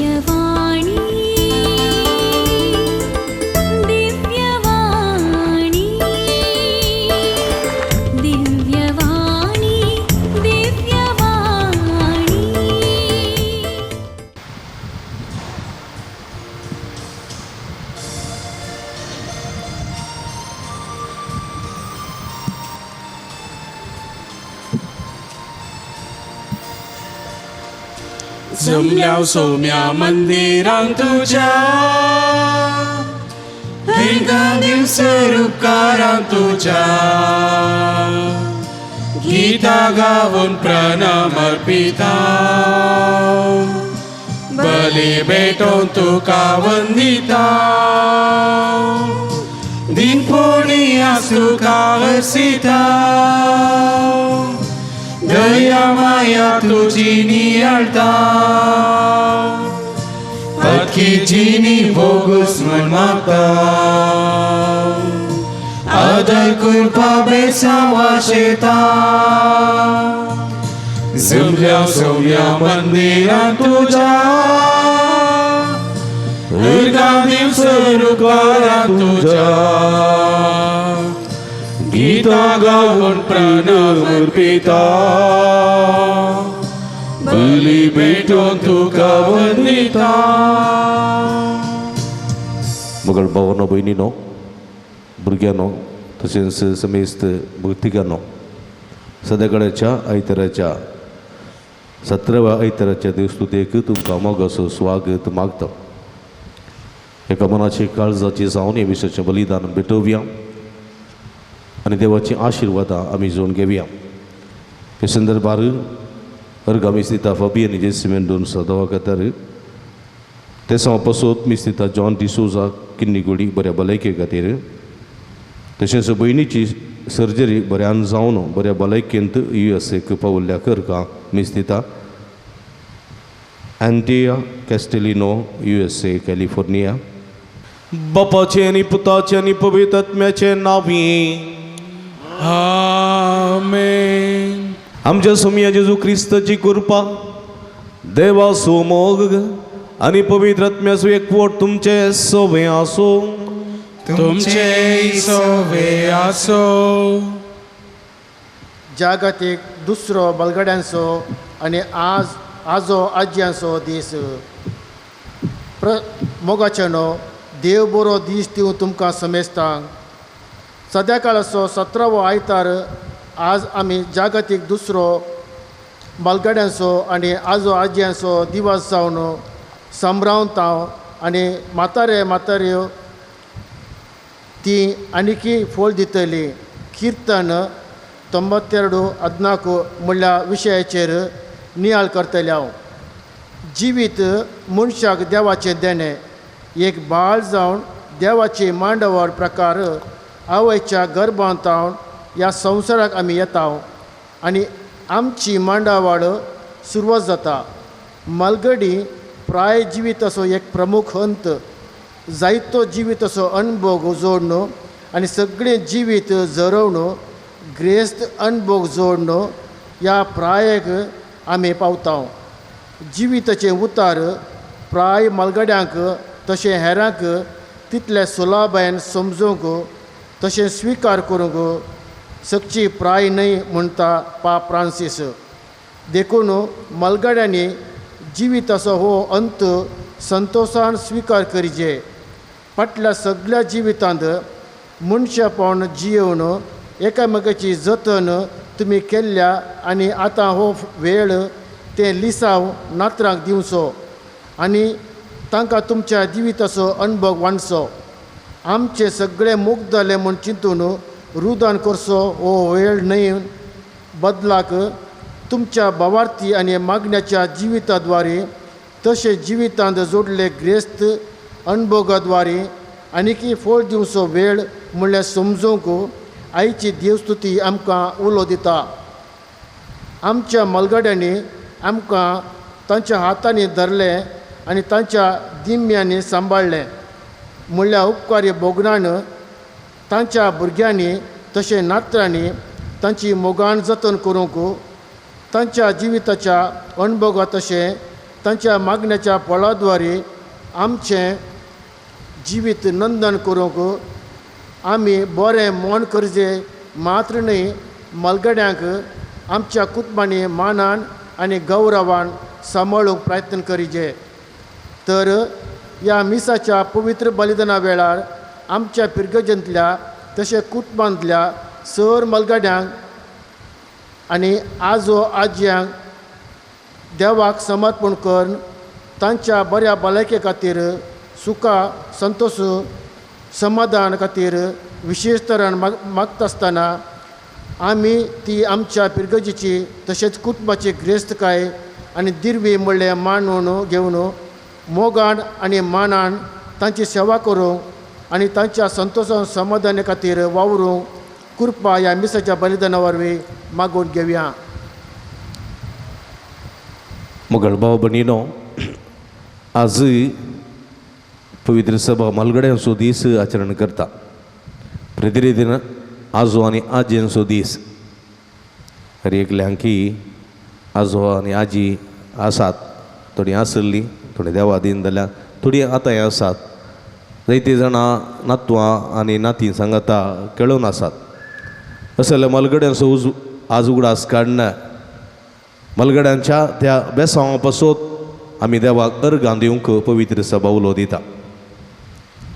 दिव्यवाणी दिव्यवाणी दिव्यवाणी दिव्यवाणी। जमल्या सोम्या मंदिरां तुज्या, हेंका दिवसर उपकारां तुज्या, गीतां गावन प्रणाम अर्पिता, बली भेटोवन तुका वंदिता, दिनपोणी आस तुका हरसिता, दया माया तुजी नियाळता, पदकी जिनी भोगूस म्हण मागता, आदर कृपा बेसावा शेता, जमल्या सौम्या मंदिरां तुज्या, उर्गा दिवसर उपकारां तुज्या, गीतां गावन प्रणाम अर्पिता, बली भेटोवन तुका वंदिता। मगळ भावानो, भयणीनो, भुरग्यांनो, तशेंच समेस्त भक्तिकांनो, सद्याकडेच्या आयताराच्या 17व्या आयताराच्या देवस्तुतेक तुमकां मोगाचो स्वागत मागता। एका मनाची काळजाची जावन हे विशयाचें बलिदान भेटोवया आनी देवाची आशिर्वादां आमी जोडून घेवया। हे संदर्भार अर्घ मिस्तिता फाबी आनी जेसी मेंडोन्सा दवाखात्यार तेसांव पसोत मिस्तिता जॉन डिसोजा किन्नीगुडी बऱ्या भलायके खातीर, तशेंच भयणीची सर्जरी बऱ्यान जावन बऱ्या भलायकेंत यू एस एक पावल्ल्या करका मिस्तिता Antia Castelino U S A California. बापाचे आनी पुताचे आनी पवित्र आत्म्याचे नांवी आमेन। आमच्या सोमया जेजू क्रिस्ताची कृपा, देवाचो मोग आनी पवित्र आत्म्याचो एकवट तुमचे सवे आसूं। तुमचे सवे आसो। जागतीक दुसरो बलगड्यांचो आनी आज आजो आजयांचो दीस। प्र मोगाच्यानो देव बरो दीस दिवं तुमकां समेस्तांक। सद्या काळाचो 17वो आयतार आज आमी जागतीक दुसरो बलगड्यांचो आनी आजो आजयांचो दिवस जावन संभ्रावता आनी म्हातारे म्हाताऱ्यो ती आनीकी फोल दितली। किर्तन 92:14 म्हणल्या विशयाचेर नियाळ करतले हांव। जिवीत मनशाक देवाचें देणें, एक बाळ जावन देवाची मांडवळ प्रकार आवयच्या गर्भांत ह्या संवसाराक आमी येता आनी आमची मांडावळ सुरवात जाता। मालगडी प्राय जिविताचो एक प्रमुख हंत, जायतो जिविताचो अणभोग जोडणो आनी सगळें जिवीत झरोवन ग्रेस्त अणभोग जोडणो ह्या प्रायेक आमी पावता। जिविताचें उतार प्राय मालगड्यांक तशें हेरांक तितले सुलाबायन समजूंक तशें स्विकार करूंक सकची प्राय न्हय म्हणटा पा फ्रांसीस। देखून मालगड्यांनी जिविताचो हो अंत संतोशान स्विकार करचे। फाटल्या सगळ्या जिवितांत मनशापण जियेवन एकामेकाची जतन तुमी केल्ल्या आनी आतां हो वेळ तें लिसांव नातरांक दिवचो आनी तांकां तुमच्या जिविताचो अणभव वांटचो। आमचे सगळे मुक्त जाले म्हूण चिंतून रुदान करचो हो वेळ न्हय, बदलाक तुमच्या भावार्थी आनी मागण्याच्या जिविताद्वारे तशें जिवितांत जोडले ग्रेस्त अणभोगाद्वारे आनीकी फळ दिवचो वेळ म्हणल्यार समजूंक आयची देवस्तुती आमकां उलो दिता। आमच्या मलगड्यांनी आमकां तांच्या हातांनी धरलें आनी तांच्या दिम्यांनी सांबाळ्ळें म्हणल्यार उपकारी भोगणान तांच्या भुरग्यांनी तशें नातरांनी तांची मोगान जतन करूंक तांच्या जिविताच्या अणभोगा तशें तांच्या मागण्याच्या फळाद्वारे आमचें जिवीत नंदन करूंक आमी बरें मन करचे मात्र न्हय मलगड्यांक आमच्या कुटुंबांनी मानान आनी गौरवान सांबाळूंक प्रयत्न करिजे। तर ह्या मिसाच्या पवित्र बलिदाना वेळार आमच्या पिरगजेंतल्या तशें कुटुंबांतल्या सर मलगड्यांक आनी आजो आजयांक देवाक समर्पण करून तांच्या बऱ्या भलायके खातीर सुखा संतोष समाधान खातीर विशेश तरान मागता आसतना आमी ती आमच्या पिरगजेची तशेंच कुटुंबाची ग्रेस्तकाय आनी दिरवी म्हणलें मानून घेवन मोगान आनी मानान तांची सेवा करूंक आनी तांच्या संतोषान समाधाना खातीर वावरूंक कृपा ह्या मिसाच्या बलिदाना वरवीं मागून घेवया। मोगल भाव भयणीनो, आज पवित्र सभा मालगड्यांचो दीस आचरण करता। प्रतिदिन आजो आनी आजयेंचो दीस। हर एकल्यांकी आजो आनी आजी आसात, थोडीं आसल्लीं, थोडीं देवा दीन जाल्यार, थोडीं आतांय आसात। जायतीं जाणां नातवां आनी नातीं सांगाता खेळून आसात। असल्या मालगड्यांचो आज उगडास काडना मालगड्यांच्या त्या बेसांवा पासत आमी देवाक अर्गां दिवंक पवित्र सभा उलो दिता।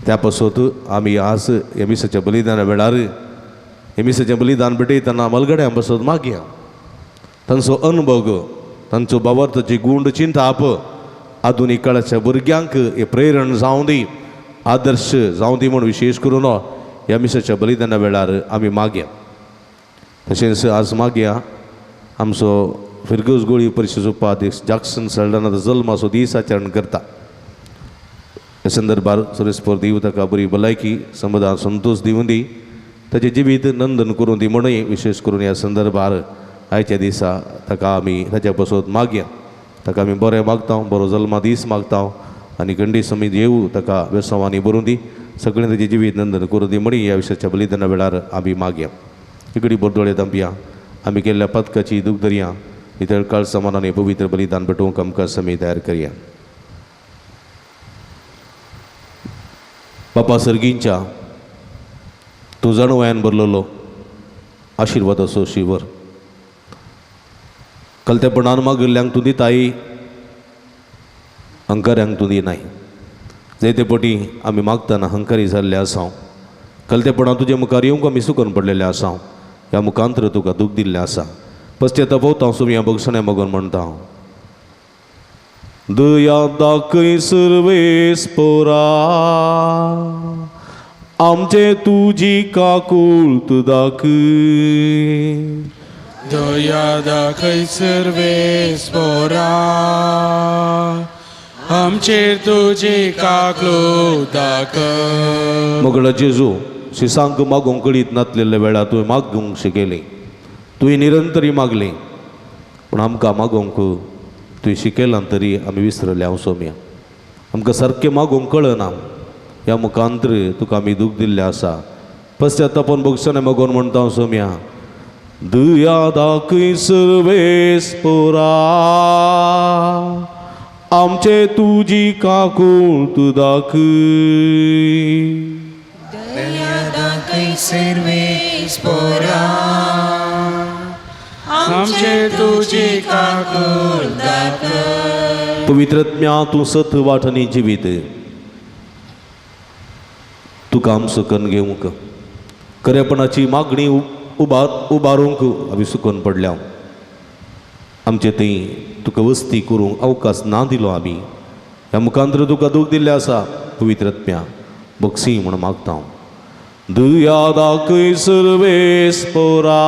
त्या पासत आमी आज ह्या मिसाच्या बलिदाना वेळार ह्या मिसाचें बलिदान भेटयतना मालगड्यां पासत मागया तांचो अनुभव, तांचो बाबर्थाची गूंड चिंताप आधुनीक काळाच्या भुरग्यांक हे प्रेरण जावं दी, आदर्श जावं दी म्हूण विशेश करून ह्या मिसाच्या बलिदाना वेळार आमी मागया। तशेंच आज मागया आमचो फिरगज गोळी परिशद उपाध्यक्ष जॅक्सन सल्डाना जल्माचो दीस आचरण करता। ह्या संदर्भार सुरेशपूर देव ताका बरी भलायकी समाधान संतोष दिवूं दी, ताचें जिवीत नंदन करूं दी म्हणूय विशेश करून ह्या संदर्भार आयच्या दिसा ताका आमी ताच्या पासत मागया। ताका आमी बरें मागता, बरो जल्मा दीस मागता आनी गंडी समीत येवू ताका वेसवांनी बरूं दी, सगळें ताचें जिवीत नंदन करूं दी म्हणूय ह्या विशयाच्या बलिदाना वेळार आमी मागया। इकडी बोरदोळे दंपया आमी केल्ल्या पदकाची दूख धरया, इतर काळ समानाने पवित्र बलिदान भेटोवंक आमकां समी तयार करया। बापा सर्गींच्या तूं जाणवायान भरलेलो आशिर्वादाचो शिवर कलतेपणान मागिल्ल्यांक तूं दिताय, हंकाऱ्यांक तूं दिनाय। जायते पटी आमी मागतना हंकारी जाल्ले आसा, कलतेपणान तुजे मुखार येवंक आमी सुकून पडलेले आसा। ह्या मुखांतर तुका दूख दिल्लें आसा। पश्चाताप सुम्या बक्षणे मगून म्हणटा हांव दया दाखय सर्वेस पोरा आमचे तुजी काकूळत दाखय, दया दाखय सर्वेस पोरा आमचेर तुजी काकूळत दाखय। मोगळा जेजू शिसांक मागूंक कळीत नातलेल्या वेळार तुवें मागूंक शिकयलें, तुवें निरंतरी मागलें, पूण आमकां मागोवंक तुवें शिकयलां तरी आमी विसरले हांव सोम्या। आमकां सारकें मागोवंक कळना, ह्या मुखांतर तुका आमी दूख दिल्लें आसा। पश्चातापान बक्षणे मागोवन म्हणटा हांव सोम्या, दया दाखय सर्वेस पोरा आमचे तुजी काकूळत दाखय, दया दाखय सर्वेस पोरा आमचे तुजी काकूळत दाखय। पवित्रत्म्या तूं सत वाटणी जिवीत तुका आमचो कन्न घेवंक खरेपणाची मागणी उबारूंक आमी सुकून पडल्या। आमचे थंय तुका वस्ती करूंक अवकाश ना दिलो आमी, ह्या मुखांतर तुका दूख दिल्लें आसा। पवित्रत्म्या बक्षी म्हूण मागता हांव, दया दाखय सर्वेस पोरा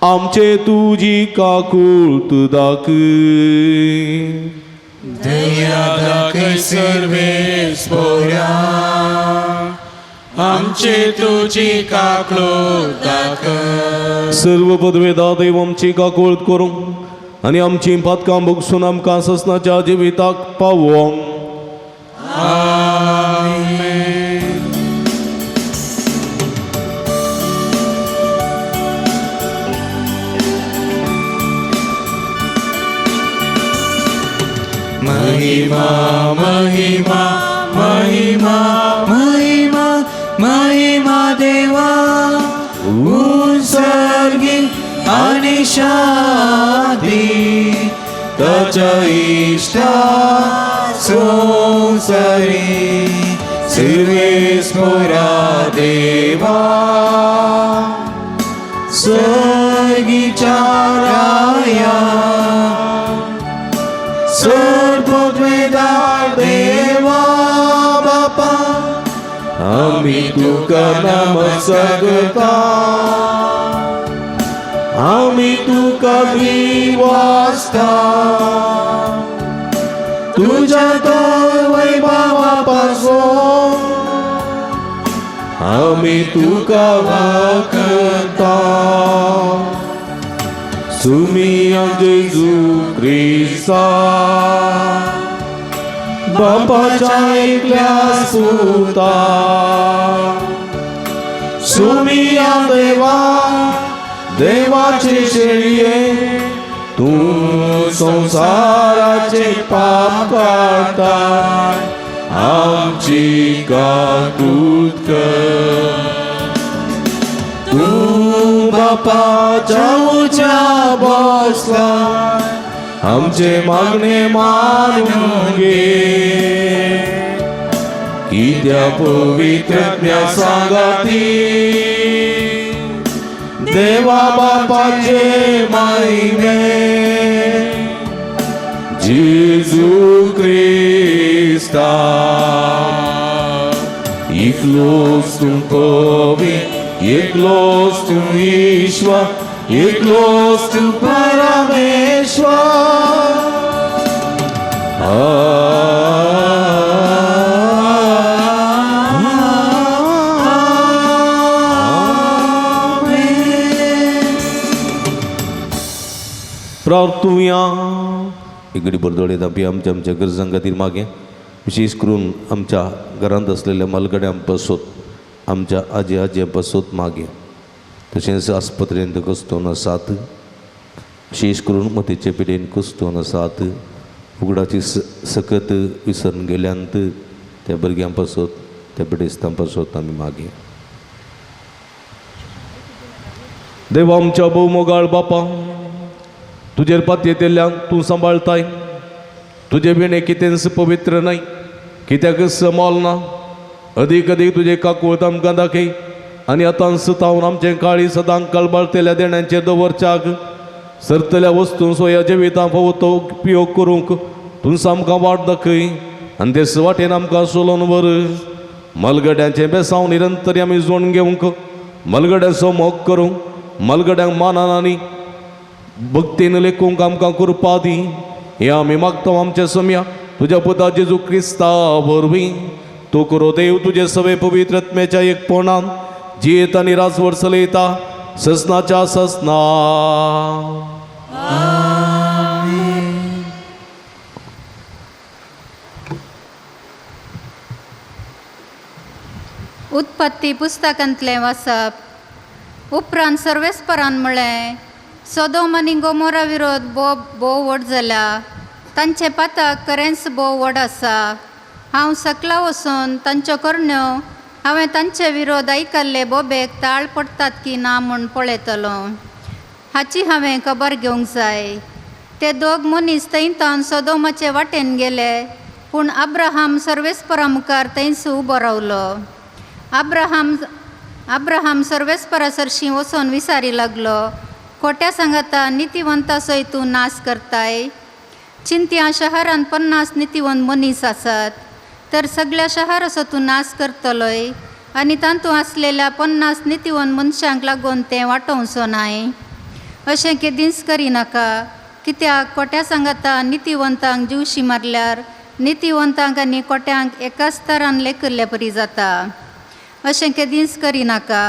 आमचे तुजी काकूळत दाखय, दया दाखय सर्वेस पोरा आमचे तुजी काकूळत दाखय। सर्व पदवेदा देव आमची काकूळत करूंक आनी आमची पातकां भोगसून आमकां ससनाच्या जिविताक पावोवंक। आमेन। महिमा महिमा महिमा महिमा महिमा देवा उत्सर्गी आणि शांती ताच्या इश्टा संसारी सर्वेस्पोरा देवा सर्गीच्या राया सर्वोद्वेदार देवा बापा आमी तुका नमस्कार करता, आमी तुका विवासता, तुज्या तो वैभवा पासून आमी तुका वाकता. सुमिया जेजू क्रिस्ता बापाच्या एकल्या सुता, सुमिया देवा देवाचे शेळये, तूं संवसाराचे पाप काडताय, आमची काकूत कर. तूं बापाच्या उच्या बसला, आमचे मागणे मानून घे. कित्या पवित्र सांगाती देवा बापाचे महिमे जेजू क्रिस्ता एकलोच तूं पवी, एकलोच तूं ईश्वर, एकलोच तूं परमेश्वर. प्रार्थुया. इकडे बरदोडे दापी आमच्या आमच्या गरजां खातीर मागें, विशेष करून आमच्या घरांत आसलेल्या मालगड्यां पासत, आमच्या आजी आजयां पासत मागें, तशेंच आस्पत्रेंत कस्तोन आसात, विशेष करून मतीचे पिडेन कस्तोन आसात, उगडाची सकत विसरून गेल्यांत त्या भुरग्यां पासत, त्या पिडेस्तां पासत आमी मागें. देवा आमच्या भोव मोगाळ बापा, तुजेर पातयेतल्यांक तूं सांबाळताय, तुजे विणे कितेंच पवित्र न्हय, कित्याकच मोल ना. अदीक अदीक तुजे काकूळत आमकां दाखय आनी आतां सुतावन आमचें काळी सदां कळबळतेल्या देण्यांचेर दवरच्याक सरतल्या वस्तूं सोया जिवितां फावो तो उपयोग करूंक तूं आमकां वाट दाखय आनी ते वाटेन आमकां सोलोवन व्हर. मलगड्यांचें बेसांव निरंतर आमी जोडून घेवंक, मलगड्यांचो मोग करूंक, मलगड्यांक मानान आनी भक्तीन लेखूंक आमकां कृपा दी. हें आमी मागता आमच्या सोम्या तुज्या पुता जेजू क्रिस्ता वरवीं. तूं करो देव तुजे सवे पवित्र आत्म्याच्या एकपणान जियेत आनी राजवट चलयता ससनाच्या ससना. उत्पत्ती पुस्तकांतलें वाचप. उपरांत सर्वेस्परान म्हळें, सोदोम आनी गोमोरा विरोध भोव भोव व्हड जाला, तांचे पातक खरेंच भोव व्हड आसा. हांव सकला वचून तांच्यो करण्यो हांवें तांचे विरोध आयकल्ले बोबेक ताळ पडटात की ना म्हूण पळयतलो, हाची हांवें खबर घेवंक जाय. ते दोग मनीस थंयतावन सोदोमाचे वाटेन गेले, पूण अब्राहम सर्वेस्परा मुखार थंयच उबो रावलो. अब्राहम सर्वेस्परा सरशीं वचोन विसारी लागलो, खोट्या सांगाता नितिवंता सयत तूं नाश करताय. चिंत्या शहरांत 50 नितिवंत मनीस आसात, तर सगळ्या शहराचो तूं नाश करतलोय आनी तातूंत आसलेल्या 50 नितिवंत मनशांक लागून तें वाटोवचो नाय. अशें केदींच करिनाका, कित्याक खोट्या सांगाता नितिवंतांक जिवशी मारल्यार नितिवंतांक आनी खोट्यांक एकाच तरान लेखिल्ले परी जाता. अशें केदींच करिनाका.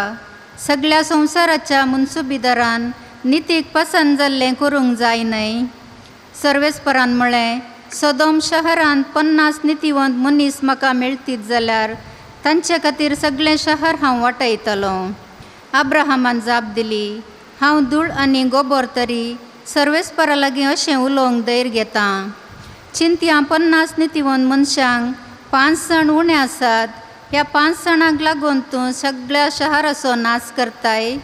सगळ्या संवसाराच्या मुन्सुबीदारान नितीक पसंत जाल्लें करूंक जाय न्हय. सर्वेस्परान म्हळें, सोदोम शहरांत 50 नितिवंत मनीस म्हाका मेळटीत जाल्यार तांचे खातीर सगळें शहर हांव वाटयतलों. अब्राहमान जाप दिली, हांव धूळ आनी गोबोर तरी सर्वेस्परा लागीं अशें उलोवंक धैर्य घेतां. चिंतया 50 नितीवंत मनशांक 5 जाण उणे आसात, ह्या 5 जाणांक लागून तूं सगळ्या शहराचो नाश करताय?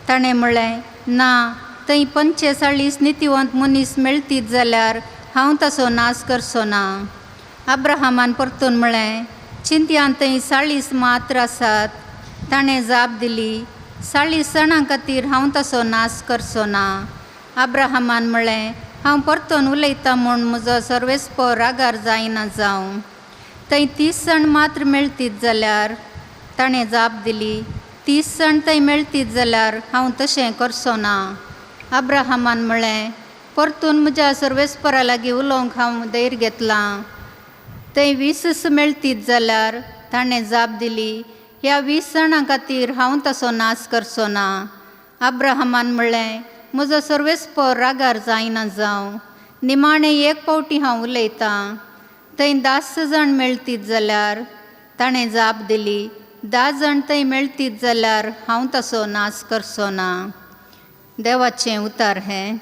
ताणें म्हळें, ना, थंय 45 नितीवंत मनीस मेळतीत जाल्यार हांव ताचो नाश करचो ना. अब्राहमान परतून म्हळें, चिंतयान थंय 40 मात्र आसात. ताणें जाप दिली, 40 जाणां खातीर हांव ताचो नाश करचो ना. अब्राहमान म्हळें, हांव परतून उलयतां म्हूण म्हजो सर्वेस्पर रागार जायना जावं. थंय 30 जाण मात्र मेळतीत जाल्यार? ताणें जाप दिली, 30 जाण थंय मेळतीत जाल्यार हांव तशें करचो ना. अब्राहमान म्हळें, परतून म्हज्या सर्वेस्परा लागीं उलोवंक हांव धैर्य घेतलां. थंय 20 मेळतीत जाल्यार? ताणें जाप दिली, ह्या 20 जाणां खातीर हांव तसो नाश करचो ना. अब्राहमान म्हळें, म्हजो सर्वेस्पर रागार जायना जावं. निमाणें एक पावटी हांव उलयतां. थंय 10 जाण मेळतीत जाल्यार? ताणें जाप दिली, 10 जाण थंय मेळतीत जाल्यार हांव तसो नाश करचो ना. देवाचें उतार हें.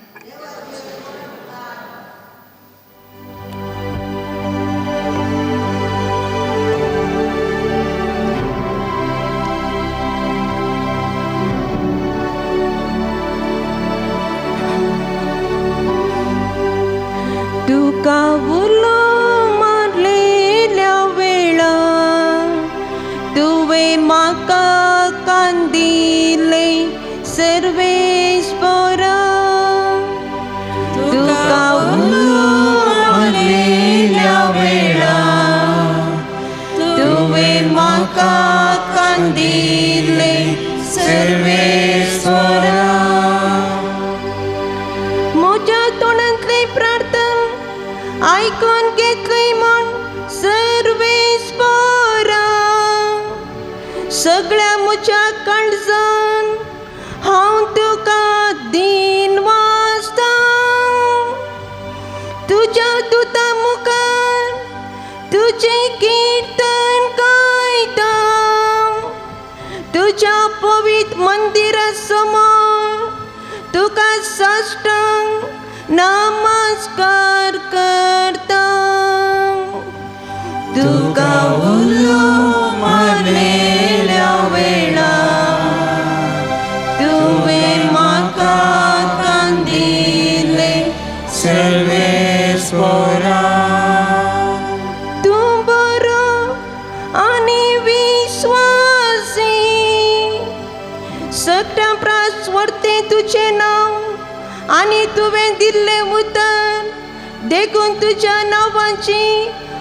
तुका उलो मारलेल्या वेळा तुवें म्हाका कान दिले सर्वेस्परा. तुका उलो मारलेल्या वेळा तुवें म्हाका कान दिले सर्वेस्परा. म्हज्या तोंडांतली प्रार्थना आयकून घेतली म्हूण सर्वेस्परा. सगळ्या म्हज्या काळजान हांव तुका दीन वाचतां. तुज्या दुता मुखार तुजें किर्तन गायता. तुज्या पवित्र मंदिरा समोर तुका साष्टांग नमस्कार करता. तुका उलो मारलेल्या वेळा तुवें म्हाका कान दिले सर्वेस्परा. तूं बरो आनी विश्वासी, सगळ्या प्रास वरतें तुजें नांव आनी तुवें दिल्लें उतर देखून तुज्या नांवाची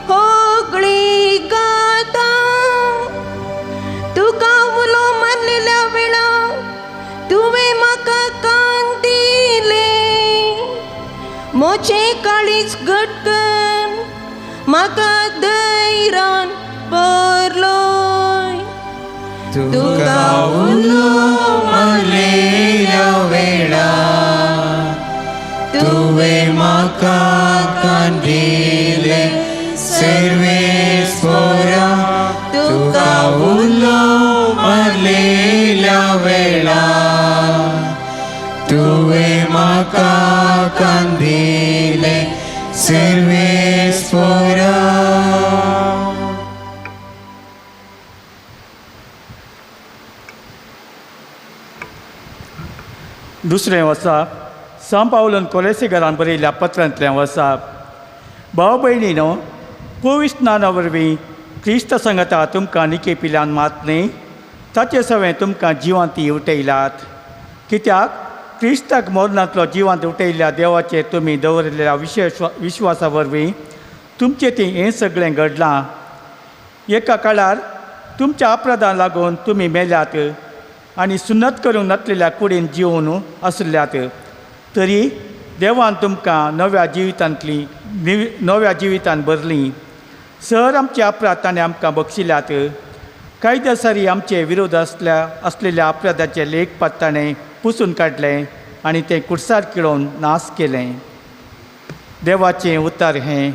होगळी गाता. तुका उलो मारलेल्या वेळा तुवें म्हाका कान दिले. म्हजें काळीज घट कर म्हाका धैर्यान भरलोय. तुका उलो मारलेल्या वेळा तुवें म्हाका कान दिले सर्वेस्परा. तुका उलो मारलेल्या वेळा तुवें म्हाका कान दिले सर्वेस्परा. दुसरें वर्सा सांव पावलून कोलेसी घरान बरयल्ल्या पत्रांतलें वर्सा. भाव भयणीनो, पवित्र स्नाना वरवीं क्रिस्त संगता तुमकां निकेपिल्यान मात न्ही, ताचे सवें तुमकां जिवांती उठयलात. कित्याक क्रिस्ताक मरणांतलो जिवांत उठयल्ल्या देवाचेर तुमी दवरिल्ल्या विश्वासा वरवीं तुमचें ती हें सगळें घडलां. एका काळार तुमच्या अपराधां लागून तुमी मेल्यात आनी सुन्नत करूंक नासलेल्या कुडीन जिवन आसल्यात, तरी देवान तुमकां नव्या जिवितांतली नव्या जिवितान भरली. सर आमचे अपराध ताणें आमकां बक्षिल्यात. कायद्यासारी आमचे विरोध आसलेल्या अपराधाचे लेखपात ताणें पुसून काडलें आनी तें कुडसार किळोवन नाश केलें. देवाचें उतर हें.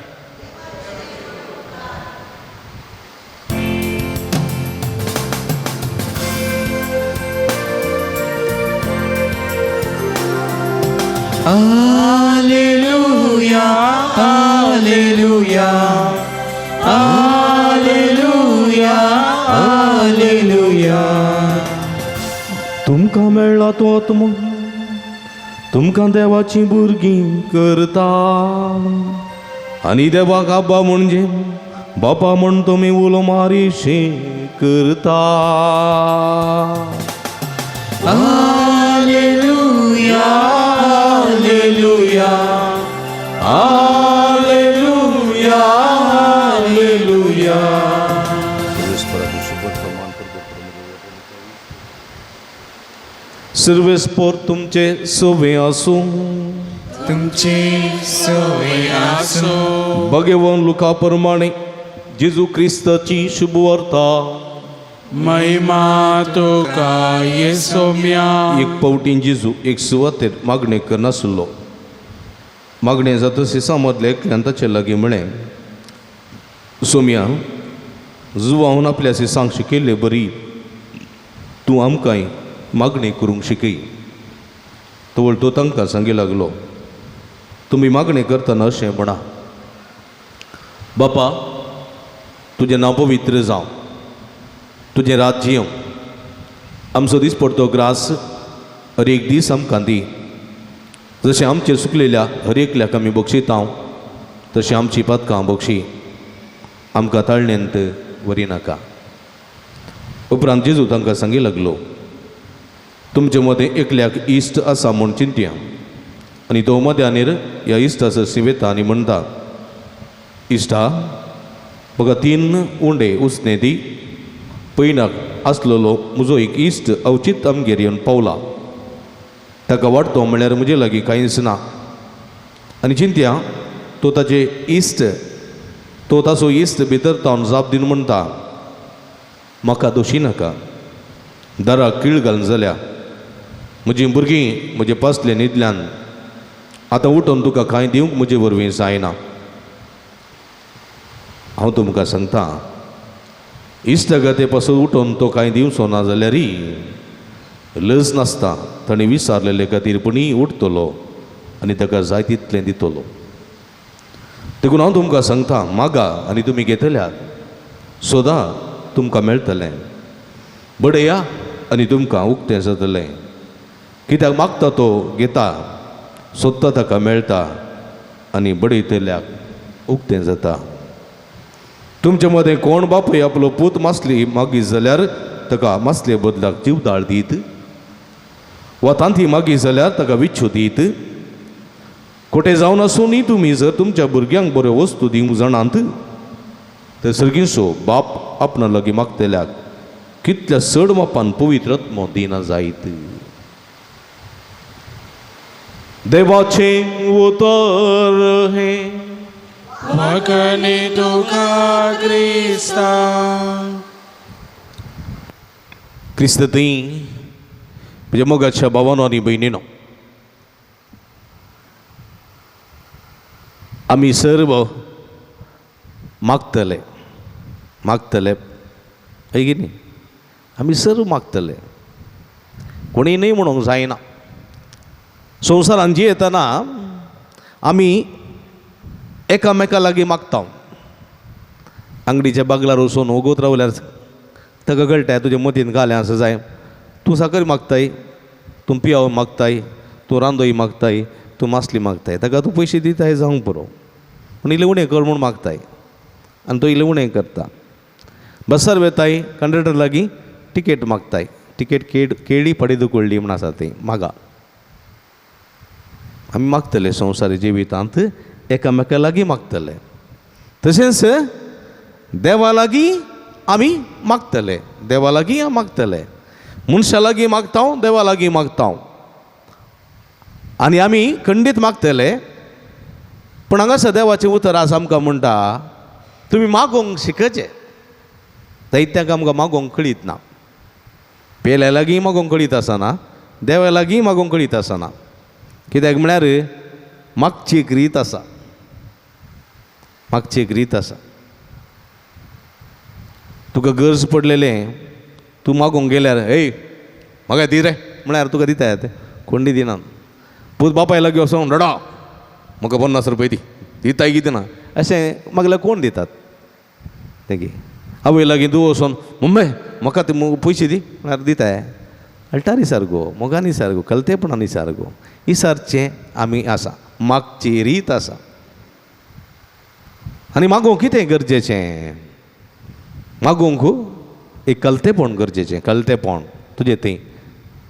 Alleluia, Alleluia. Alleluia, alleluia, alleluia. तुमकां मेळ्ळा तो आत्मो तुमकां देवाचीं भुरगीं करता आनी देवाक आबा म्हणजे बापा म्हूण तुमी उलो मारिशी करता. Alleluia, alleluia, alleluia, alleluia. सर्वेस्पोर तुमचे सोवे आसूं, तुमचे सोवे आसूं. भगवान लुका प्रमाणे जेजू क्रिस्ताची शुभवार्ता. महिमा तुका येसोम्या. एक पावटी जेजू एक सुवातेर मागणें करनासलो. मागणें जाता सिसा मदले एकल्यान ताचे लागीं म्हळें, सोम्या, जुवावन आपल्या सिसांक शिकयल्ले बरी तूं आमकांय मागणी करूंक शिकय. तवळ तो तांकां सांगी लागलो, तुमी मागणी करतना अशें म्हणा, बापा तुजें नांव पवित्र जावं, तुजें राज्य येवं, आमचो दिसपडतो ग्रास हर एक दीस आमकां दी, जशें आमचेर सुकलेल्या हर एकल्याक आमी बक्षिता तशें आमची पातकां बक्षी, आमकां ताळण्यांत व्हरी नाका. उपरांत जेजू तांकां सांगी लागलो, तुमचे मदें एकल्याक इश्ट आसा म्हूण चिंतया आनी तो मध्यानेर ह्या इश्टा सरशीं वता आनी म्हणटा, इश्टा म्हाका 3 उंडे उसणे दी, पयनाक आसलेलो म्हजो एक इश्ट अवचीत आमगेर येवन पावला, ताका वाडतो म्हळ्यार म्हजे लागीं कांयच ना. आनी चिंतया तो ताजे इश्ट तो ताचो इश्ट भितर तावन जाप दिवन म्हणटा, म्हाका दोशी नाका, दाराक कीळ घालून जाल्या, म्हजीं भुरगीं म्हजे पासले न्हिदल्यान, आतां उठून तुका कांय दिवंक म्हजे वरवीं जायना. हांव तुमकां सांगता, इश्टागते पासून उठून तो कांय दिवचो ना जाल्यारय लज नासता ताणें विचारलेले खातीर पुणी उठतलो आनी ताका जाय तितलें दितलो. देखून हांव तुमकां सांगता, मागा आनी तुमी घेतल्यात, सोदा तुमकां मेळटलें, बडया आनी तुमकां उक्तें जातलें. कित्याक मागता तो घेता, सोदता ताका मेळटा आनी बडयतल्याक उक्तें जाता. तुमचे मदें कोण बापूय आपलो पूत मासली मागीत जाल्यार ताका मासले बदलाक जिवदाळ दीत, वा तांती मागीत जाल्यार ताका विच्छू दीत? कोटे जावन आसूनय तुमी जर तुमच्या भुरग्यांक बऱ्यो वस्तू दिवंक जाणात तर सर्गींचो बाप आपणा लागीं मागतल्याक कितल्या चड मापान पवित्र आत्मो दिना जायत. देवाचें उतर हें. मगने तुका क्रिस्ता. क्रिस्त थंय म्हज्या मोगाच्या भावानो आनी भयणीनो, आमी सर्व मागतले, मागतले हय की न्ही, आमी सर्व मागतले, कोणी न्हय म्हणूंक जायना. संवसारान जियेतना आमी एकामेका लागीं मागता. आंगडीच्या बागलार वचून वोगोत रावल्यार ताका कळटा तुज्या मतीन घालें आसा जाय, तूं साकर मागताय, तूं पियाव मागताय, तूं रांदोय मागताय, तूं मासली मागताय, ताका तूं पयशे दिताय जावंक पुरो, पूण इल्लें उणें कर म्हूण मागताय आनी तो इल्लें उणें करता. बसार वेताय कंडक्टर लागीं टिकेट मागताय, टिकेट केळी पडे दुकडली म्हूण आसा ती मागा. आमी मागतले संवसारी जिवितांत एकामेका लागीं मागतले, तशेंच देवा लागीं आमी मागतले, देवा लागीं मागतले, मनशा लागीं मागता, देवा लागीं मागता आनी आमी खंडीत मागतले. पूण हांगासर देवाचें उतर आसा आमकां म्हणटा, तुमी मागोंक शिकचें. दैत्यांक आमकां मागोंक कळीत ना, पेल्या लागीं मागोंक कळीत आसना, देवा लागीं मागोंक कळीत आसना. कित्याक म्हळ्यार मागची एक रीत आसा, मागची एक रीत आसा. तुका गरज पडलेलें तूं मागोंक गेल्यार, ए म्हाका दी रे म्हळ्यार तुका दिता येता, कोण दिना. पूत बापाय लागीं वचोन रडा, म्हाका 50 रुपया दी, दिताय कितें ना, अशें मागल्यार कोण दितात तेगी आवय लागीं तूं वचोन मम्मी म्हाका ते पयशे दी म्हळ्यार दिताय अल्टार इसार गो मोगान इसार गो कलतेपणान इसार गो इसारचें आमी आसा मागची रीत आसा. आनी मागूंक कितें गरजेचें मागूंक एक कलतेपण गरजेचें कलतेपण तुजें थंय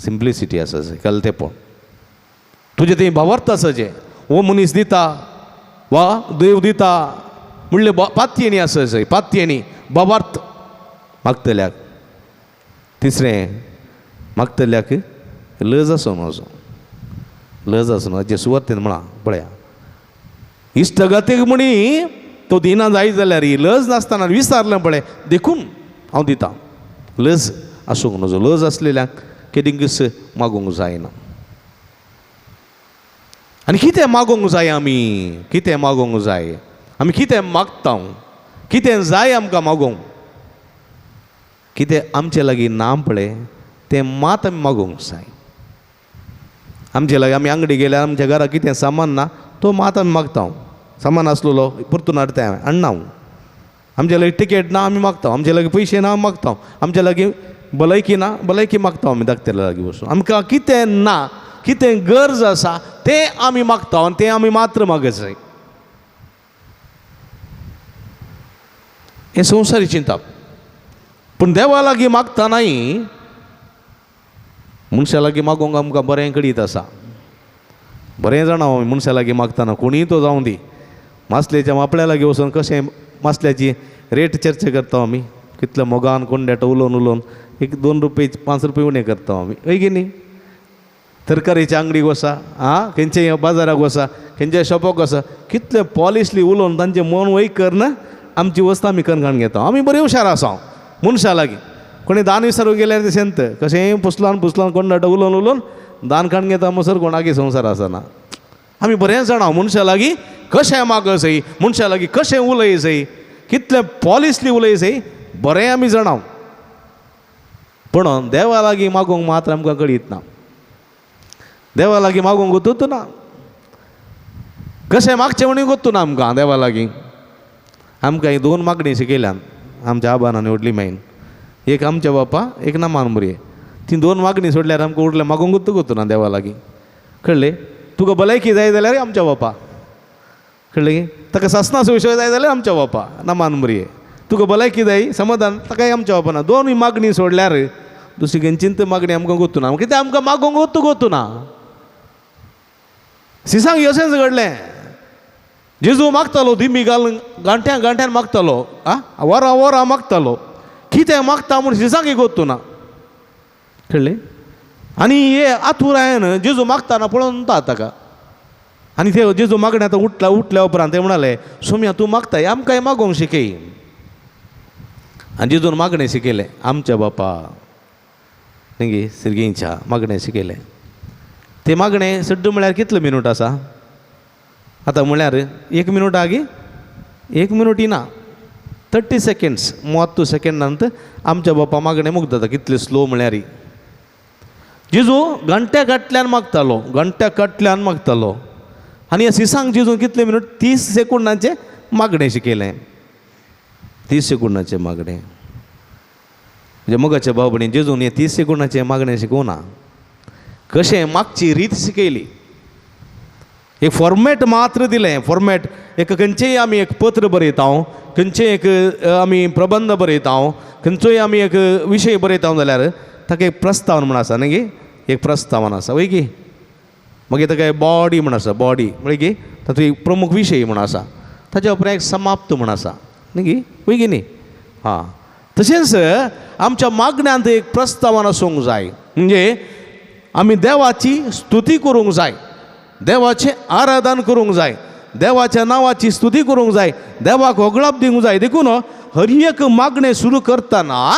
सिम्प्लिसिटी आसा कलतेपण तुजें थंय भावार्थ आसा जें हो मनीस दिता वा देव दिता म्हणलें पातयेणी आसा पातयेणी भावार्थ मागतल्याक. तिसरें मागतल्याक लज आसूं नजो लज आसूं नजो सुवातेन म्हळां पळया इश्टगातीक म्हणी तो दिना जाय जाल्यार लज नासतना विसारलें पळय देखून हांव दितां. लज आसूंक नजो लज आसलेल्याक केदिंकच मागूंक जायना. आनी कितें मागूंक जाय आमी कितें मागूंक जाय आमी कितें मागता कितें जाय आमकां मागूंक कितें आमचे लागीं ना पळय तें मात आमी मागूंक जाय. आमचे लागीं आमी आंगडी गेल्यार आमच्या घरा कितें सामान ना तो मात आमी मागता सामान आसलेलो परतून हाडटा हांवें हाडना हांव. आमचे लागीं टिकेट ना आमी मागता आमचे लागीं पयशे ना मागता आमचे लागीं भलायकी ना भलायकी मागता आमी धाकटेल्या लागीं वचून. आमकां कितें ना कितें गरज आसा तें आमी मागता आनी तें आमी मात्र मागत जाय. हें संवसारी चिंतप. पूण देवा लागीं मागता नाय मनशा लागीं मागूंक आमकां बरें कळीत आसा बरें जाणा आमी मनशा लागीं मागतना कोणीय तो जावं दी मासलेच्या मापळ्या लागीं वचून कशें मासल्याची रेट चर्चा करता आमी कितल्या मोगान कोण डेटा उलोवन उलोवन एक 2 रुपये 5 रुपये उणें करता आमी हय की न्ही. तरकारेच्या आंगडीक वसा आं खंयच्या बाजाराक वसा खंयच्या शॉपाक वसा कितले पॉलिशली उलोवन तांचें मन वय करना आमची वस्त आमी करून घेता. आमी बरी हुशार आसा मनशा लागीं कोणी दान विसरूंक गेल्यार ते शेंत कशें पुसलान पुसलान कोण धाडटा उलोवन उलोवन दान काडून घेता मसर कोणाकी संवसार आसना. आमी बरें जाणा मनशा लागीं कशें मागत जाय मनशा लागीं कशें उलय जाय कितलें पॉलिशली उलय जाय बरें आमी जाणा. पूण देवा लागीं मागूंक मात्र आमकां कळीत ना देवा लागीं मागूंक गोतूच ना कशें मागचें म्हणून गोतू ना आमकां देवा लागीं. आमकां ही 2 मागणी शिकयल्यान आमच्या आबान आनी व्हडली मायन एक आमच्या बापा एक ना मान ती 2 मागणी सोडल्यार आमकां उरलें मागूंक गोतू ना देवा लागीं. कळ्ळें तुका भलायकी जाय जाल्यार आमच्या बापा कळ्ळें ताका सासणाचो विशय जाय जाल्यार आमच्या बापा ना मान तुका भलायकी जाय समाधान ताकाय आमच्या बापा ना. 2 मागणी सोडल्यार दुसरी खंयचीच मागणी आमकां गोतू ना कित्याक आमकां मागूंक गोतू गोतू ना. सिसांक अशेंच घडलें जेजू मागतालो दिमी घालून गांठ्यान गांठ्यान मागतालो आं वरां वरां मागतालो कितें मागता म्हूण सिसांक गोतू ना. कळ्ळें आनी हे आतुरायन जेजू मागताना पळोवन ताका आनी ते जेजू मागणें आतां उठला उठल्या उपरांत ते म्हणाले सोम्या तूं मागताय आमकांय मागोवंक शिकय. आनी जेजून मागणें शिकयलें आमच्या बापा न्ही सिरगेंच्या मागणें शिकयलें. तें मागणें सड्ड म्हळ्यार कितलो मिनूट आसा आतां म्हळ्यार 1 मिनूट आगी 1 मिनूट ना 30 सेकेंड्स 30 सेकेंडांत आमच्या बापा मागणें मुगता कितलें स्लो म्हळ्यार. जेजू घंट्या काटल्यान मागतालो घंट्या काटल्यान मागतालो आनी ह्या सिसांक जेजून कितले मिनूट 30 सेकंडांचें मागणें शिकयलें 30 सेकंडांचें मागणें. म्हणजे मोगाच्या भाव भयणी जेजून हें 30 सेकंडांचें मागणें शिकोवना कशें मागची रीत शिकयली एक फॉर्मेट मात्र दिलें फॉर्मेट एक खंयचेय आमी एक पत्र बरयता खंयचेय एक आमी प्रबंध बरयता खंयचोय आमी एक विशय बरयता जाल्यार ताका एक प्रस्तावना म्हण आसा न्ही एक प्रस्तावना आसा वय की मागीर ताका एक बॉडी म्हण आसा बॉडी म्हळ्यार की तातूंत एक प्रमुख विशय म्हण आसा ताच्या उपरांत एक समाप्त म्हण आसा न्ही वय की न्ही हां. तशेंच आमच्या मागण्यांत एक प्रस्तावना आसूंक जाय म्हणजे आमी देवाची स्तुती करूंक जाय देवाचें आराधन करूंक जाय देवाच्या नांवाची स्तुती करूंक जाय देवाक होगळाप दिवंक जाय. देखून हर एक मागणें सुरू करतना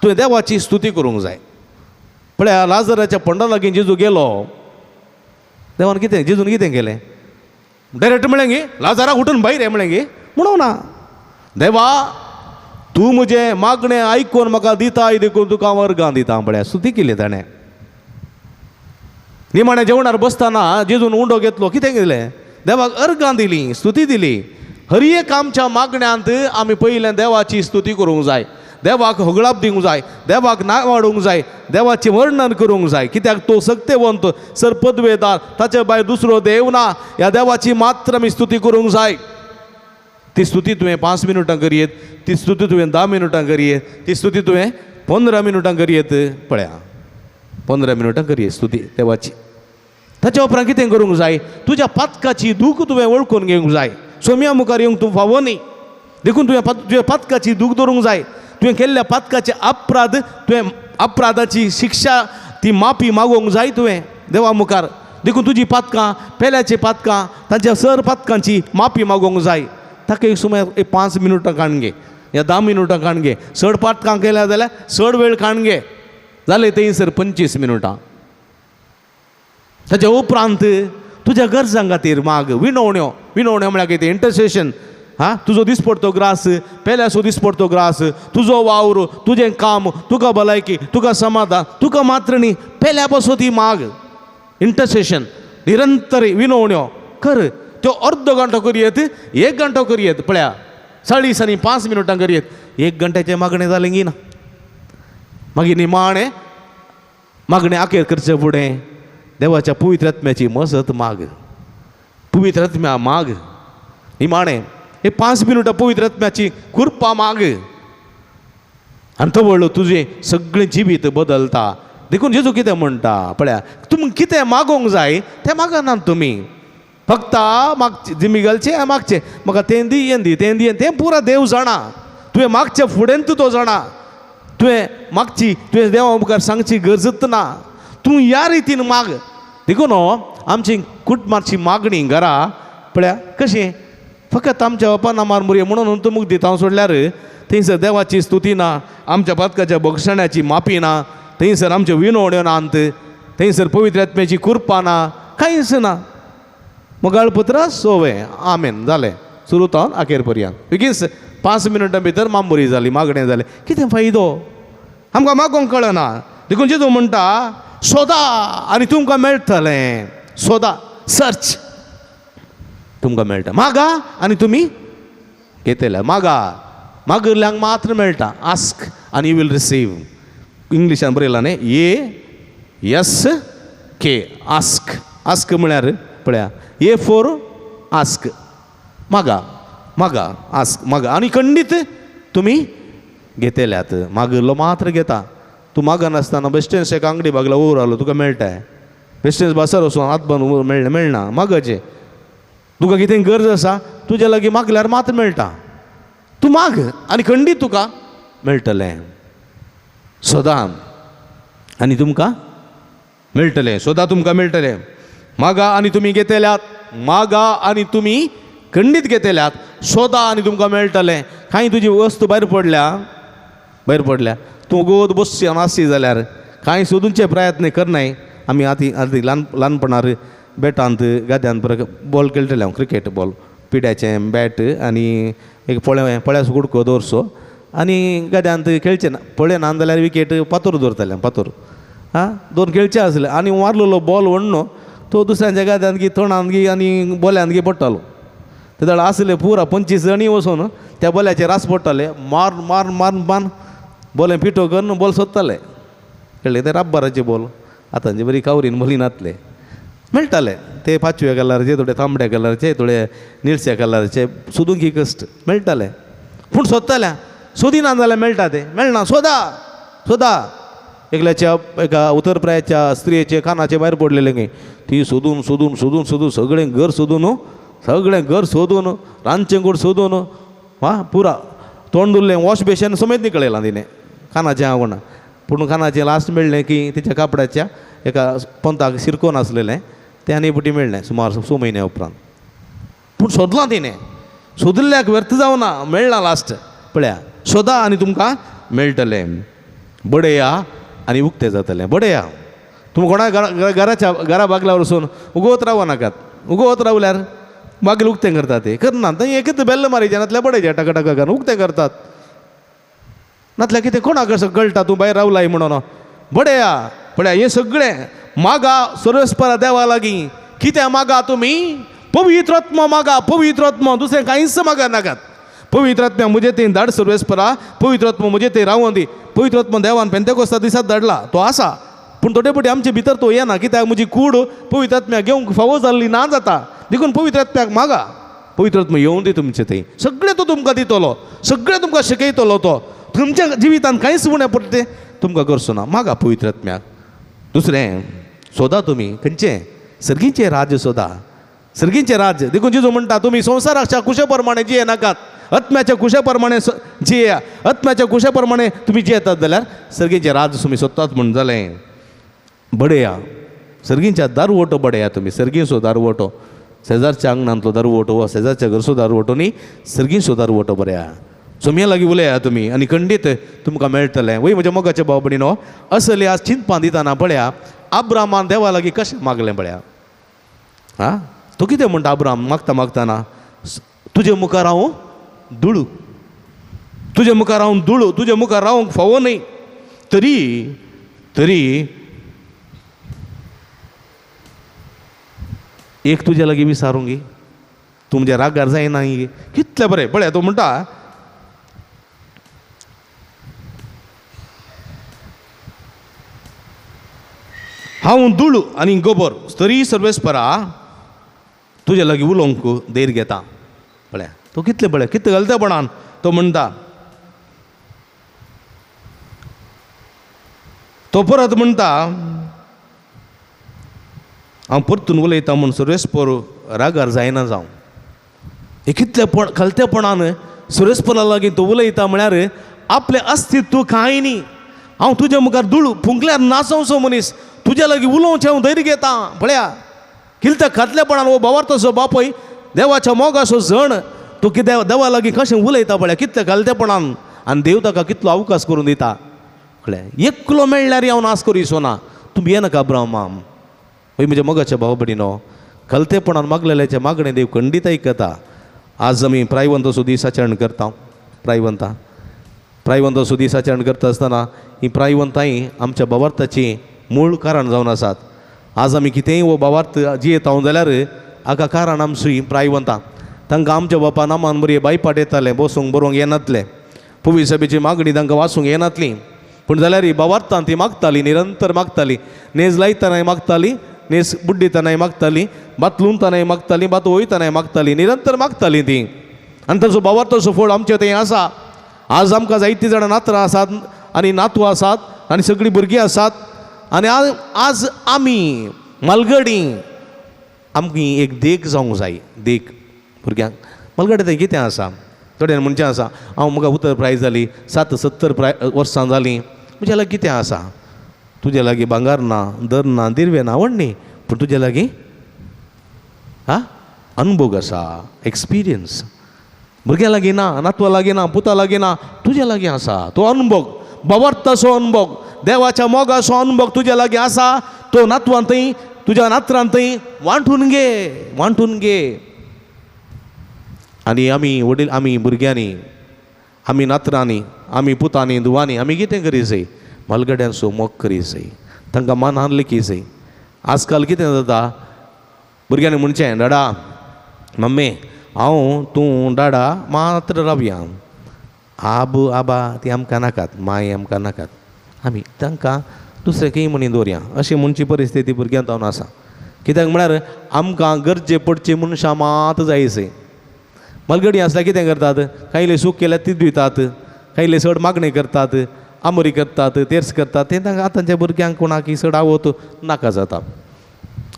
तुवें देवाची स्तुती करूंक जाय. पळया लाजराच्या पंडा लागीं जेजू गेलो देवान कितें जेजून कितें केलें डायरेक्ट म्हळें गी लाजराक उठून भायर ये म्हळें गी म्हणूं ना देवा तूं म्हजें मागणें आयकून म्हाका दिताय देखून तुका हांव अर्गां दिता पळया स्तुती केली ताणें. निमाणें जेवणार बसतना जेजून उंडो घेतलो कितें केलें देवाक अर्गां दिली स्तुती दिली. हर एक आमच्या मागण्यांत आमी पयलें देवाची स्तुती करूंक जाय, देवाक होगळाप दिवंक जाय, देवाक नांव वाडोवंक जाय, देवाचें वर्णन करूंक जाय. कित्याक तो सक्तेवंत सर पदवेदार, ताचे भायर दुसरो देव ना. ह्या देवाची मात्र आमी स्तुती करूंक जाय. ती स्तुती तुवें 5 मिनटां करयेत, ती स्तुती तुवें 10 मिनटां करयेत, ती स्तुती तुवें 15 मिनटां करयेत. पळया 15 मिनटां करयेत स्तुती देवाची. ताच्या उपरांत कितें करूंक जाय? तुज्या पातकाची दूख तुवें वळखून घेवंक जाय. सोम्या मुखार येवंक तूं फावो न्ही, देखून तुवें तुज्या पातकाची दूख दवरूंक जाय. तुवें केल्ल्या पातकाचे अपराध, तुवें अपराधाची शिक्षा ती माफी मागोवंक जाय तुवें देवा मुखार. देखून तुजी पातकां, पेल्याची पातकां, तांच्या सर पातकांची माफी मागोवंक जाय. ताका एक सुमार एक 5 मिनटां काडून घे या 10 मिनटां काडून घे. चड पातकां केल्या जाल्यार चड वेळ काडून घे, जालें थंयसर 25 मिनटां. ताच्या उपरांत तुज्या गरजां खातीर माग, विनवण्यो. विनवण्यो म्हळ्यार कितें? इंटरसेशन. हा, तुजो दिसपडतो ग्रास, पेल्याचो दिसपडतो ग्रास, तुजो वावर, तुजें काम, तुका भलायकी, तुका समाधान, तुका मात्र न्ही पेल्या पासून ती माग. इंटरसेशन, निरंतर विनवण्यो कर. त्यो अर्दो घंटो करयेत, 1 घंटो करयेत. पळया 40 आनी 5 मिनटां करयेत, 1 घंट्याचें मागणें जालें की ना. मागीर निमाणें मागणें आखेर करचें फुडें देवाच्या पवित्र आत्म्याची मजत माग, पवित्र आत्म्या माग. निमाणें हे 5 मिनटां पवित्र आत्म्याची कृपा माग आनी तो व्हडलो तुजें सगळें जिवीत बदलता. देखून जेजू कितें म्हणटा पळया, तुमकां कितें मागोवंक जाय तें मागनात तुमी, फक्त मागचें जिमी घालचें मागचें, म्हाका तें दी हें दी तें दी तें पुरा देव जाणा. तुवें मागचें फुडें तूं तो जाणा. तुवें मागची, तुवें देवा मुखार सांगची गरजच ना. तूं ह्या रितीन माग. देखून आमची कुटुंबाची मागणी घरा पळया कशें, फकत आमच्या बापान मार मुरये म्हणून तुमकां दिता हांव सोडल्यार थंयसर देवाची स्तुती ना, आमच्या पातकाच्या बक्षण्याची माफी ना, थंयसर आमच्यो विनवण्यो नात, थंयसर पवित्र आत्म्याची कृपा ना, कांयच ना. मोगाळ पुत्रा सोवे आमेन जालें सुरू तावन अखेर पर्यंत. बेगीन 5 मिनटां भितर मांबुरी जाली, मागणें जालें. कितें फायदो? आमकां मागोवंक कळना. देखून जेजू म्हणटा सोदा आनी तुमकां मेळटलें. सोदा, सर्च, तुमकां मेळटा. मागा आनी तुमी घेतले. मागा, मागिल्ल्यांक मात्र मेळटा. आस्क आनी you will receive. इंग्लिशान बरयलां न्ही, A S K, ask. Ask म्हळ्यार पळया, ए फोर आस्क, मागा, मागा, आस्क, मागा आनी खंडीत तुमी घेतल्यात. मागिल्लो मात्र घेता. तूं मागनासतना बेश्टेंच एका आंगडी बागला उर आलो तुका मेळटा. बेश्टेंच बासार वचून हात बांदून मेळना, मेळना. मागचें. तुका कितें गरज आसा तुज्या लागीं मागल्यार मात्र मेळटा. तूं माग आनी खंडीत तुका मेळटलें. सदां आनी तुमकां मेळटलें. सदां तुमकां मेळटलें. मागा आनी तुमी घेतल्यात, मागा आनी तुमी खंडीत घेतल्यात. सोदा आनी तुमकां मेळटलें. कांय तुजी वस्तू भायर पडल्या, भायर पडल्या, तूं गोद बसची आसची जाल्यार कांय सोदूचे प्रयत्न करनाय. आमी आतां आतां ल्हान ल्हानपणार बेटांत गाद्यांत बॉल खेळटले हांव, क्रिकेट बॉल, पिड्याचें बॅट आनी एक पळ्या पळ्याचो कुडको दवरचो आनी गाद्यांत खेळचें ना. पळय ना जाल्यार विकेट पातोर दवरतालें, पातोर आं दोन खेळचें आसलें आनी मारलेलो बॉल व्हडलो तो दुसऱ्यांच्या गाद्यांत गी तणांत गी आनी बोल्यांत गी पडटालो. ते जाल्यार आसले पुरा 25 जाणी वचून त्या बोल्याचेर रास पडटाले. मार मार मार मार बोलें पिठो करून बॉल सोदताले. कळ्ळें? ते रब्बराचे बॉल, आतांचे बरी कावरीन बोली नातले मेळटाले. ते पाचव्या कलराचे, थोडे तांबड्या कलराचे, थोडे निळश्या कलराचे, सोदूंक की कश्ट मेळटाले. पूण सोदताले, सोदिना जाल्यार मेळटा ते, मेळना. सोदा सोदा. एकल्याच्या एका उतरप्रायाच्या स्त्रियेचे कानाचे भायर पडलेले खंय, ती सोदून सोदून सोदून सोदून सगळें घर सोदून, सगळें घर सोदून, रांदचें कूड सोदून, हा पुरा तोंड उरलें वॉश बेशन समेत निकळयलां तिणें कानाचें आवडना. पूण कानाचें लास्ट मेळ्ळें की तिच्या कापडाच्या एका पंताक शिरकोन आसलेलें तें आनी पुटी मेळ्ळें सुमार 6 म्हयन्या उपरांत. पूण सोदलां तिणें, सोदिल्ल्याक व्यर्थ जावना, मेळ्ळां लास्ट. पळया, सोदा आनी तुमकां मेळटलें. बडया आनी उक्तें जातलें. बडया. तुमी कोणा घराच्या घरा बागल्यार वचून उगवत रावो नाकात. उगवत रावल्यार बागेल उक्तें करतात ते करना. थंय एकच बेल्ल मारीचें नातल्यार बडयचें टका टका करून उक्तें करतात. नातल्यार कितें कोणाक असो कळटा तूं भायर रावलाय म्हणून. बडया. पळया हें सगळें मागा सर्वेस्परा देवा लागीं. कितें मागा तुमी? पवित्र आत्मा मागा, पवित्र आत्मा, दुसरें कांयच मागा नाकात. पवित्र आत्म्या म्हजे थंय धाड सर्वेस्परा, पवित्र आत्मा म्हजे थंय रावोन दी. पवित्र आत्मा देवान पेंतेकोस्ता दिसात धाडला, तो आसा, पूण थोडे फावटी आमचे भितर तो येना, कित्याक म्हजी कूड पवित्र आत्म्याक घेवंक फावो जाल्ली ना जाता. देखून पवित्र आत्म्याक मागा, पवित्र आत्मा येवन दी तुमचे थंय, सगळें तो तुमकां दितलो, सगळें तुमकां शिकयतलो. तो तुमच्या जिवितांत कांयच उणें पडटा तें तुमकां करचो ना. मागा पवित्र आत्म्याक. दुसरें सोदा तुमी खंयचें सर्गीचें राज्य सोदा, सर्गीचें राज्य. देखून जेजू म्हणटा तुमी संवसाराच्या कुशे प्रमाणे जिये नाकात, आत्म्याच्या कुशे प्रमाणे जिया. आत्म्याच्या कुशे प्रमाणे तुमी जियेतात जाल्यार सर्गीचें राज्य तुमी सोदतात म्हूण जालें. बडया सर्गीच्या दारवटो बडया तुमी, सर्गीचो दारवटो, शेजारच्या आंगणांतलो दारवटो वा शेजारच्या घरचो दारवटो न्ही, सर्गीचो दारवटो बऱ्या. सोमया लागीं उलया तुमी आनी खंडीत तुमकां मेळटलें. वय म्हज्या मोगाच्या भाव भयणीनो, असले आज चिंतपां दितना पळया अब्रामान देवा लागीं कशें मागलें पळया. आं, तो कितें म्हणटा अब्राम मागता मागतना, तुजे मुखार हांव दुळू, तुजे मुखार हांव दुळू, तुजे मुखार रावंक फावो न्हय, तरी तरी एक तुज्या लागीं विचारूंक गी, तूं म्हज्या रागार जायना. कितलें बरें पळया तो म्हणटा, हांव दुळू आनी गोबर, तरी सर्वेस्परा तुज्या लागीं उलोवंक धैर्य घेता. पळया तो कितलें पळया, कितलें गलतेपणान तो म्हणटा. तो परत म्हणटा हांव परतून उलयता म्हूण सर्वेस्पर रागार जायना जावं. हे कितले पण खलतेपणान सर्वेस्परा लागीं तो उलयता म्हळ्यार आपलें अस्तित्व कांय न्ही. हांव तुज्या मुखार दुळू फुंकल्यार नासोवचो मनीस, तुज्या लागीं उलोवचें हांव धैर्य घेता. पळया कितल्या खातलेपणान हो भावार्थाचो बापूय देवाच्या मोगाचो जण तो कितें देवा लागीं कशें उलयता पळया कितल्या खालतेपणान, आनी देव ताका कितलो अवकाश करून दिता. कळ्ळें, एकलो मेळ्ळ्यार हांव नाश करीसो ना, तूं भियेनाका अब्राहमाम. हय म्हज्या मोगाच्या भाव भयणीनो, खलतेपणान मागलेल्याचें मागणें देव खंडीत आयकता. आज आमी प्रायवंताचो दीस आचरण करता. प्रायवंता प्रायवंताचो दीस आचरण करता आसतना ही प्रायवंताय आमच्या भावार्थाचीं मूळ कारण जावन आसात. आज आमी कितेंय हो भावार्थ जियेता जाल्यार हाका कारण आमची प्रायवंतां. तांकां आमच्या बापा नामान बरी बायपाट येतालें, बसूंक बरोवंक येनातलें, पुवी सभेची मागणी तांकां वाचूंक येनातली, पूण जाल्यार भावार्थान ती मागताली, निरंतर मागताली. नेज लायतनाय मागताली, नेस बुड्डितनाय मागताली, भात लुंतनाय मागताली, भात वयतनाय मागताली, निरंतर मागताली ती. आनी ताचो भावार्थाचो फळ आमचे थंय आसा. आज आमकां जायतीं जाणां नातरां आसात आनी नातू आसात आनी सगळीं भुरगीं आसात. आनी आज आमी मालगडी आमकी एक देख जावंक जाय. देख भुरग्यांक मालगडी थंय कितें आसा, थोड्यान म्हणचें आसा हांव म्हाका उतर प्राय जाली 70 प्राय वर्सां जालीं, म्हज्या लागीं कितें आसा? तुज्या लागीं भांगार ना, दर ना, दिर्वे ना, व्हड न्ही, पूण तुज्या लागीं आं अनुभोग आसा, एक्सपिरियन्स. भुरग्यां लागीं ना, नातवा लागीं ना, पुता लागीं ना, तुज्या लागीं आसा तो अनुभोग, भावार्थाचो अनुभोग, देवाच्या मोगाचो अनुभोग तुज्या लागीं आसा. तो नातवान थंय तुज्या नातरान थंय वांटून घे, वांटून घे. आनी आमी वडील, आमी भुरग्यांनी, आमी नातरांनी, आमी पुतांनी, धुवांनी आमी कितें करी जाय? मालगड्यांचो मोग करी जाय, तांकां मानान लेखी जाय. आजकाल कितें जाता, भुरग्यांनी म्हणचें डाडा मम्मी हांव तूं डाडा मात्र रावया, आब आबा ती आमकां नाकात, माय आमकां नाकात, आमी तांकां दुसरें खंय म्हणीन दवरया, अशी म्हणची परिस्थिती भुरग्यांत जावन आसा. कित्याक म्हळ्यार आमकां गरजे पडची मनशां मात जायचे. मालगडी आसल्यार कितें करतात, कांयले सूख केल्यार ती दितात, कांयले चड मागणी करतात, आमोरी करतात, तेर्स करतात, तें तांकां आतांच्या भुरग्यांक कोणाक चड आवत नाका जाता,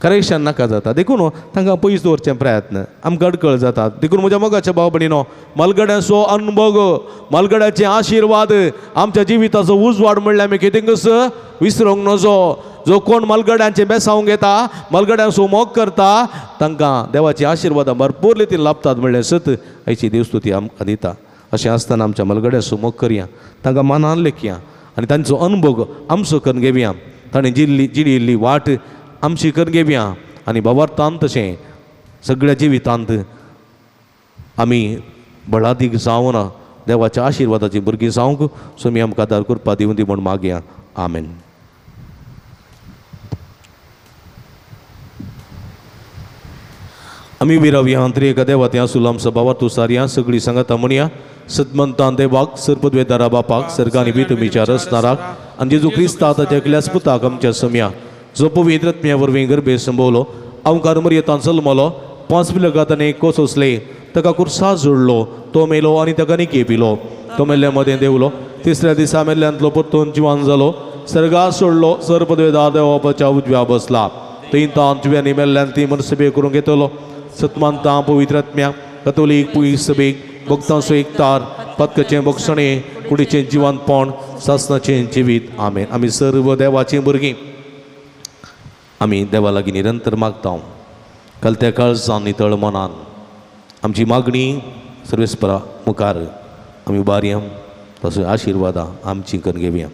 करेक्शन नाका जाता. देखून तांकां पयस दवरचें प्रयत्न आमकां अडकळ जातात. देखून म्हज्या मोगाच्या भाव भयणीनो, मालगड्यांचो अनुभोग, मालगड्याचे आशिर्वाद आमच्या जिविताचो उजवाड म्हणल्यार आमी कितेंकच विसरूंक नजो. जो कोण मालगड्यांचें बेसावंक येता, मालगड्यांचो मोग करता, तांकां देवाची आशिर्वादां भरपूर रितीन लाभतात म्हणलें सत आयची देवस्तुती आमकां दिता. अशें आसतना आमच्या मालगड्यांचो मोग करया, तांकां मानान लेखया आनी तांचो अनुभोग आमचो करून घेवया. ताणें जिणिल्ली वाट आमची करून घेवया आनी भावार्थान तशें सगळ्या जिवितांत आमी बळादीक जावन देवाच्या आशिर्वादाची भुरगीं जावंक स्वामी आमकां आदार करपा दिवं दी म्हूण मागया. आमेन. आमी विरावया त्रिएका देवा त्या सुलाम सभावा तूं सारया सगळी सांगाता म्हणया सदमंतान देवाक सरपदवेदारा बापाक सर्गानी बी तुमीच्या रसनाराक आनी जेजू क्रिस्ता ताच्या एकल्याच पुताक आमच्या सम्या जो पवित्र आत्म्या वरवीं गर्भे संभवलो अवकार मरयेतान जल्मलो 5 पिलगात आनी कोसोसले ताका कुर्सा जोडलो तो मेलो आनी ताका निके पिलो तो मेल्ल्या मदें देवलो तिसऱ्या दिसा मेल्ल्यांतलो परतून जिवान जालो सर्गा सोडलो सरपदवेदार देवाच्या उजव्या बसला थंय तान जिव्यांनी मेल्ल्यान ती मनसभे करूंक घेतलो सतमानता पवित्र आत्म्या कतोलीक पुयी सभेक भक्तांचो एक तार पत्कचें बक्षणें कुडीचें जिवनपण सासनाचें जिवीत आमेन. आमी सर्व देवाचीं भुरगीं आमी देवा लागीं निरंतर मागता कलत्या काळजान नितळ मनान आमची मागणी सर्वेस्परा मुखार आमी उबारया तसो आशिर्वादां आमची करून घेवया.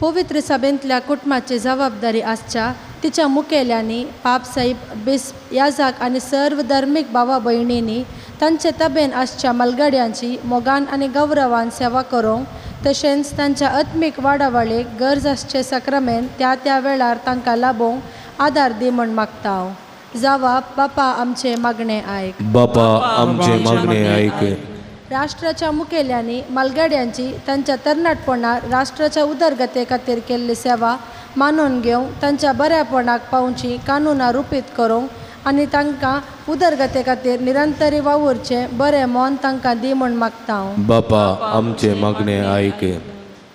पवित्र सभेंतल्या कुटुंबाची जबाबदारी आसच्या तिच्या मुखेल्यांनी पापसाहेब बिस्प याजाक आनी सर्व धर्मीक भावा भयणींनी तांचे तबेन आसच्या मलगड्यांची मोगान आनी गौरवान सेवा करूंक तशेंच तांच्या आत्मीक वाडावळीक गरज आसचे सक्रामेन त्या त्या वेळार तांकां लाबोवंक आदार दी म्हूण मागता हांव. जावा बापा आमचे मागणें आयक. बापा आमचे मागणें आयक. राष्ट्राच्या मुखेल्यांनी मालगाड्यांची तांच्या तरणाटपणार राष्ट्राच्या उदरगते खातीर केल्ली सेवा मानून घेवंक तांच्या बऱ्यापणाक पावची कानुनां रुपीत करूंक आनी तांकां उदरगते खातीर निरंतरी वावुरचें बरें मन तांकां दी म्हूण मागता हांव. बापा आमचे मागणें आयक.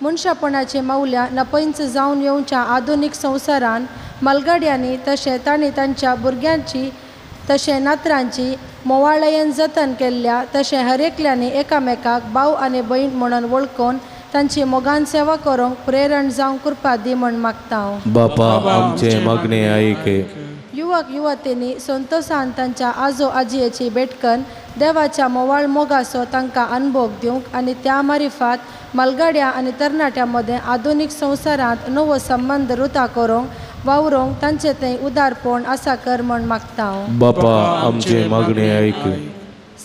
मनशापणाची मौल्यां नपयंच जावन येवच्या आधुनीक संवसारान मालगाड्यांनी तशें तांणी तांच्या भुरग्यांची तशें नातरांची मोवाळायेन जतन केल्ल्या तशें हरेकल्यांनी एकामेकाक भाव आनी भयण म्हणून वळखून तांची मोगान सेवा करूंक प्रेरण जावंक कृपा दी म्हूण मागता हांव. बापा आमचे मागणें आयक. युवक युवतींनी संतोसान तांच्या आजो आजयेची भेटकन देवाच्या मोवाळ मोगाचो तांकां अनभोग दिवंक आनी त्या मारिफात मालगाड्या आनी तरणाट्यां मदें आधुनीक संवसारांत नवो संबंद रुता करूंक वावरूंक तांचे थंय उदारपण आसा कर म्हूण मागता हांव. बापा आमचे मागणें आयक.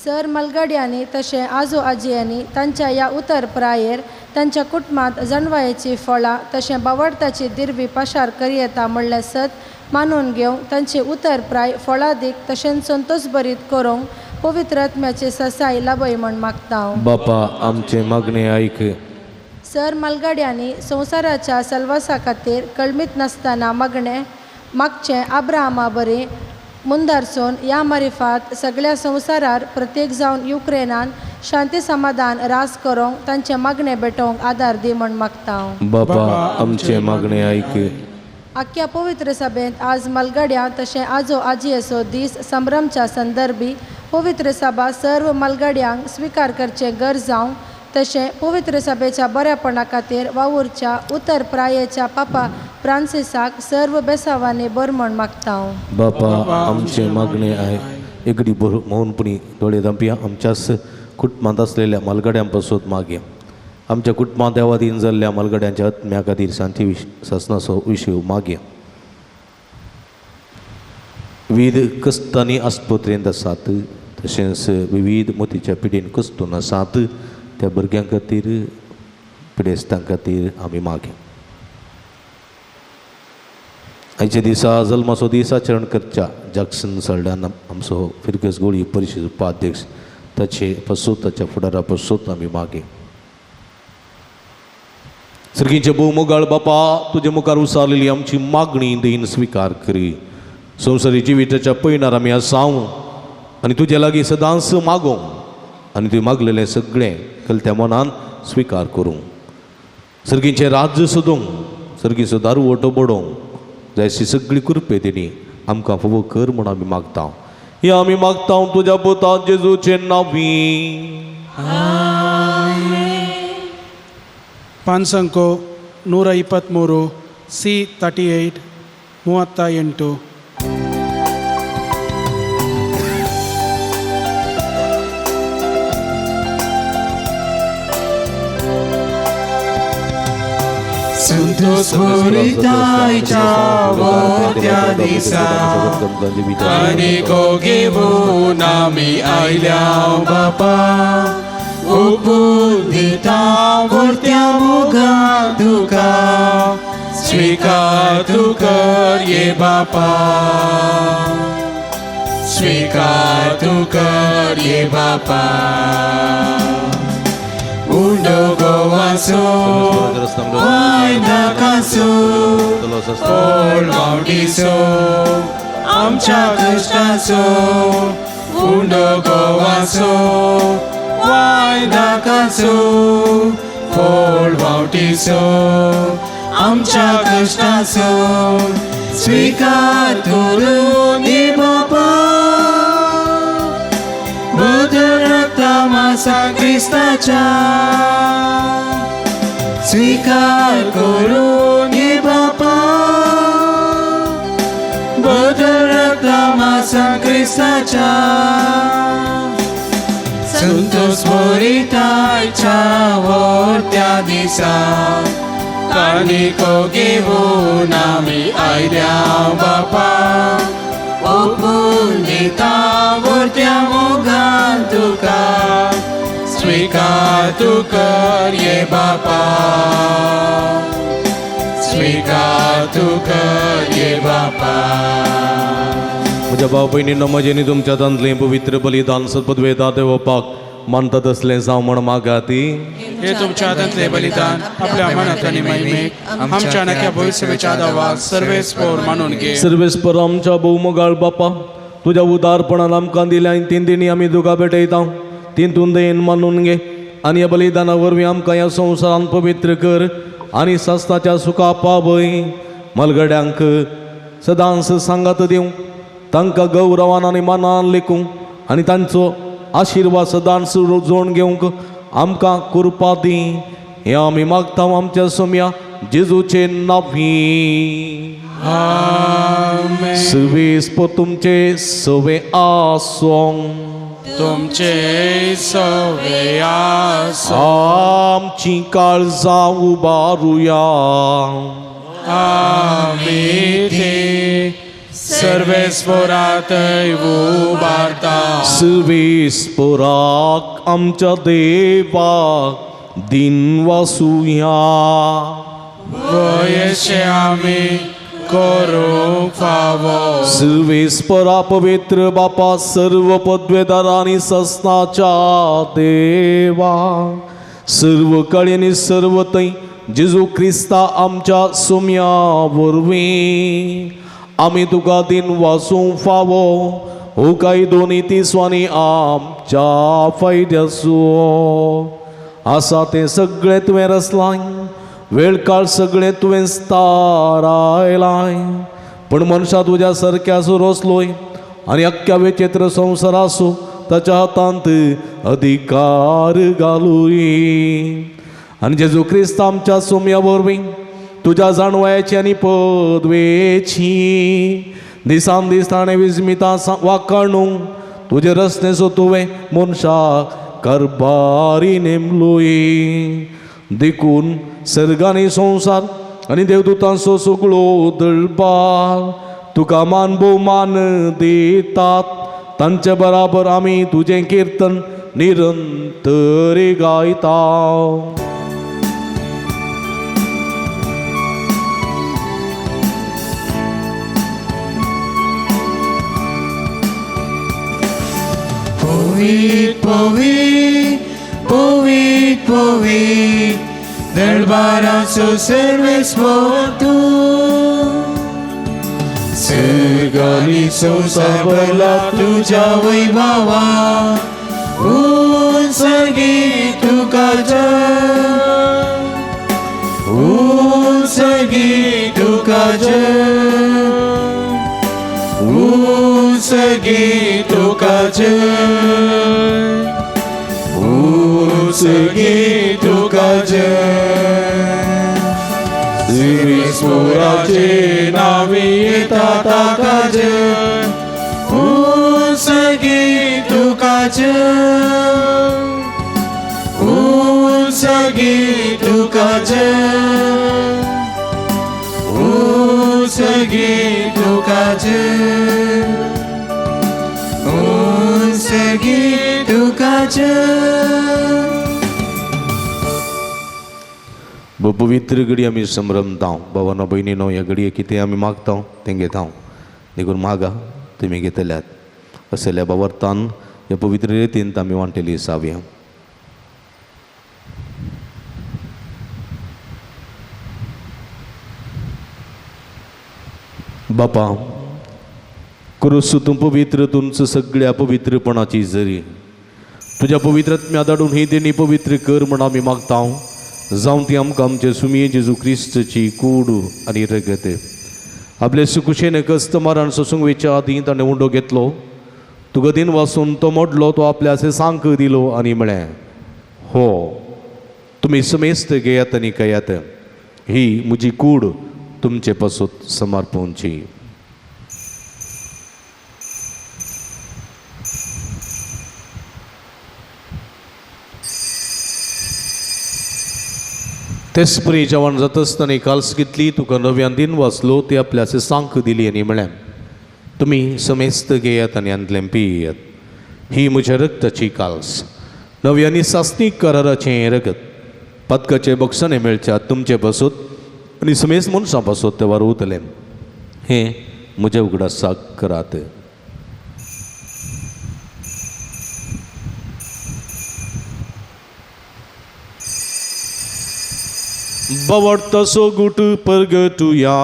सर मालगाड्यांनी तशें आजो आजयांनी तांच्या ह्या उतर प्रायेर तांच्या कुटुंबांत जनवायेची फळां तशें बावडताची दिरवी पाशार करयेता म्हणलें सत मानून घेवंक तांचे उतर प्राय फळादीक तशेंच संतोश भरीत करूंक पवित्र आत्म्याची ससाय लाभय म्हूण मागता हांव. बापा आमचे मागणें आयक. सर मालगाड्यांनी संवसाराच्या सलवासा खातीर कळमीत नासतना मागणें मागचें आब्राहामा बरी मुंदारसून ह्या मारिफात सगळ्या संवसारार प्रत्येक जावन युक्रेनान शांती समाधान रास करूंक तांचें मागणें भेटोवंक आदार दी म्हूण मागता हांव. बापा आमचे मागणें आयक. आख्या पवित्र सभेंत आज मालगाड्यां तशें आजो आजयेचो दीस संभ्रमच्या संदर्भी पवित्र सभा सर्व मालगाड्यांक स्विकार करचें गरज जावंक तशें पवित्र सभेच्या बऱ्यापणा खातीर वावुरच्या उतर प्रायेच्या पापा फ्रांसिसाक सर्व बेसावांनी बर म्हूण मागता हांव. बापा आमचे मागणें आयक. एगडी मौनपणी दोळे धांपया. आमच्याच कुटुंबांत आसलेल्या मालगाड्यां पासून मागया. आमच्या कुटुंबांत देवादीन जाल्ल्या मालगाड्यांच्या आत्म्या खातीर शांती सासनाचो विशय मागया. विविध कश्टांनी आस्पत्रेंत आसात तशेंच विविध मोतीच्या पिडेन कश्टून आसात त्या भुरग्यां खातीर पिडेस्तां खातीर आमी मागया. आयच्या दिसा जल्माचो दीस आचरण करच्या जॅक्सन सल्डान आमचो फिरगस गोळी परिशद उपाध्यक्ष ताचे पासून ताच्या फुडारा पासून आमी मागे. सर्गीचे भोव मोगाळ बापा तुजे मुखार उसारलेली आमची मागणी दीन स्विकार करी. संवसारी जिविताच्या पयणार आमी आसाव आनी तुजे लागीं सदांच मागोवंक आनी तुवें मागलेलें सगळें कलत्या मनान स्विकार करूंक सर्गीचें राज्य सोदूंक सर्गीचो दारू ओटो बडोवंक जायशी सगळी कृपे तेणी आमकां फावो कर म्हूण आमी मागता. हे आमी मागता तुज्या पुता जेजूचे नांवी. ಪಾನ್ಸಂಕೋ 123 ಸಿ 38 38. संतोष वोत्या दिसा आनी घेवन आमी आयल्या बापा ओपून दिता वरत्या मोगान तुका स्विकार तूं कर ये बापा स्वीकार तूं कर ये बापा उंडो गोवासो वायदाकासो ओड वावटीचो आमच्या कश्टाचो उंडो गोवासो वायदाकासो फोड वावटीचो आमच्या कश्टाचो स्वीकार करून बापा बदरता क्रिस्ताच्या स्वीकार करून बापा बदरता क्रिस्ताच्या संतोष मोरिताच्या त्या दिसा कानिको घेऊन आमी आयल्या बापा ओपून दिता वरत्या मोगान तुका स्वीकार तूं कर ये बापा स्वीकार तूं कर ये बापा. म्हज्या भाव भयणींनो म्हजें तुमच्या तांतलें पवित्र बलिदान सत्पदवेदा देवपाक मानतात असलें जावं म्हण मागाती. हे तुमच्या हातांतले बलिदान आपल्या मनात आनी महिमेक आमच्या नक्या भविष्याच्या दावा सर्वेस्पोर मानून घे. सर्वेस्पर आमच्या भोवमोगाळ बापा तुज्या उदारपणान आमकां दिल्या आनी तीन दिनी आमी तुका भेटयता तितून दयेन मानून घे आनी ह्या बलिदाना वरवीं आमकां ह्या संवसारान पवित्र कर आनी सस्ताच्या सुखा पावय. मलगड्यांक सदांच सांगात दिवं तांकां गौरवान आनी मानान लेखूं आनी तांचो आशिर्वाद सदांच जोड घेवंक आमकां कृपा दी. हें आमी मागता आमच्या सोम्या जेजूचे नांवी. सुवेस तुमचे सवे आसों तुमचे सवे आसों. आमची काळजां उबारुया आमी ती सर्वेस्पोरातय उबारता. सुवेस्पोराक आमच्या देवाक दिन वासुया. वयशे आमी करूंक फावो. सुवेस्परा पवित्र बापा सर्व पदवेदार आनी सस्नाच्या देवा सर्व कळेनी सर्व थंय जेजू क्रिस्ता आमच्या सुम्या वरवीं आमी तुका दिन वासूंक फावो हो काय दोनी तिसवांनी आमच्या फायद्याचो आसा तें सगळें तुवें रचलां वेळ काळ सगळें तुवें थारायलां पूण मनशां तुज्या सारक्या रचलोय आनी अख्ख्या विचित्र संवसाराचो ताच्या हातांत अधिकार घालूय. आनी जेजू क्रिस्त आमच्या सोम्या वरवीं तुज्या जाणवायची आनी पदवेची दिसान दीस ताणें विस्मिता वाकाणू तुजे रस्तेचो तुवें मनशाक कारभारी नेमलोय. देखून सर्गांनी संवसार आनी देवदूतांचो सगळो दळबार तुका मान भोवमान दितात तांचे बराबर आमी तुजें किर्तन निरंतर गायता. पवीत पवीत पवीत पवीत दरबाराचो सर्वेस्पर तूं सर्गांनी संवसार भरला तुज्या वैभवा उंच गी तुका जय उंच गी तुका जय उंच गी तुका जय उंच गी तुका जय. सर्वेस्पराचे नांवी येता ताका जय उंच गी तुका जय उंच गी तुका जय उंच गी तुका जय उंच गी तुका जय. पवित्र घडी आमी संभ्रमता भावानो भयणीनो ह्या घडये कितें आमी मागता तें घेता देखून मागा तुमी घेतल्यात. असल्या बावरतान ह्या पवित्र रितीन आमी वांटेली जावया. बापा क्रूस तूं पवित्र तुमचं सगळ्या पवित्रपणाची जरी तुज्या पवित्रत्म्या धाडून ही देणी पवित्र कर म्हण आमी मागता जावं ती आमकां आमचे सुमये जेजू क्रिस्तची कूड आनी रगत. आपले सुकुशेन कस्त मारान सोसूंक वेच्या आदीं ताणें उंडो घेतलो, तुका दिन वासून तो मोडलो, तो आपल्या सांक दिलो आनी म्हळें, हो तुमी समेस्त घेयात आनी खायात, ही म्हजी कूड तुमचे पासून समर्पणची. तेच परी जेवण जाता आसतना काल्स घेतली, तुका नव्यान दिन वाचलो, ती आपल्या सांक दिली आनी म्हळें, तुमी समेस्त घेयात आनी आंतलें पियात, ही म्हज्या रक्ताची काल्स, नवी आनी सासणीक कराराचें रगत, पदकाचे बक्षाने मेळच्या तुमचे पासून आनी समेस्त मनशां पासून ते वारवतले, हें म्हज्या उगडासाक करात. बवडतसो गुट परगटुया.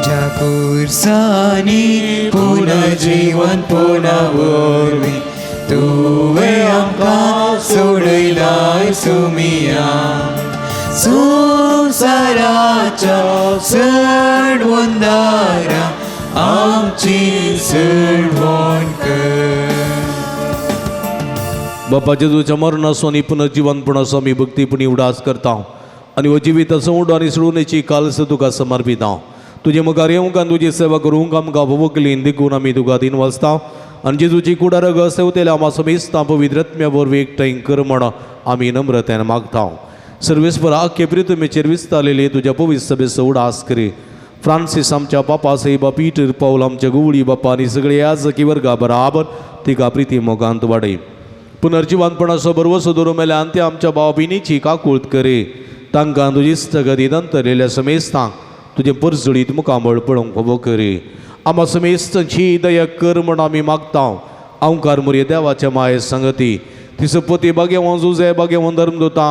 ज्या पुरसानी पुनर्जीवन पुनवरवी तुवें आमकां सोडयलाय सुमिया, संवसाराच्या चढवंदारा आमची चढवण कर. बापा जेजूच्या मरणाचो आनी पुनर्जिवनपणाचो आमी भक्तीपणी उडास करता आनी हो जिविताचो उडो आनी सोडूनेची कालस तुका समर्पिता. तुजे मुखार येवंक आनी तुजी सेवा करूंक आमकां भोवकलीन देखून आमी तुका दिन वाचता आनी जेजूची कुडारग सेवतेल्या आमा समेस्तां पवित्रत्म्या वरवीं एकठांय कर म्हण आमी नम्रतेन मागता. सर्वेस्पर आख्खे प्रितमेचेर विस्तारलेली तुज्या पवित्र सभेचो उडास करी. फ्रांसीस आमच्या बापा साहेबा, पीटर पावल आमच्या गुवळी बापा आनी सगळे याजकी वर्गा बराबर तिका प्रिती मोगांत वाडय. पुनर्जिवनपणाचो भरवसो दवरून मेल्यान ते आमच्या भाव भयणीची काकूळत करे. तांकां तुजी इश्टगती नंतरलेल्या समेस्तांक तुजें परजळीत मुखामळ पळोवंक फावो करे. आमा समेस्तांची दया कर म्हण आमी मागता. अंकार मुरये देवाच्या माये संगती तिचो पती बागेवोन जुजे बागेवोन धर्मदुता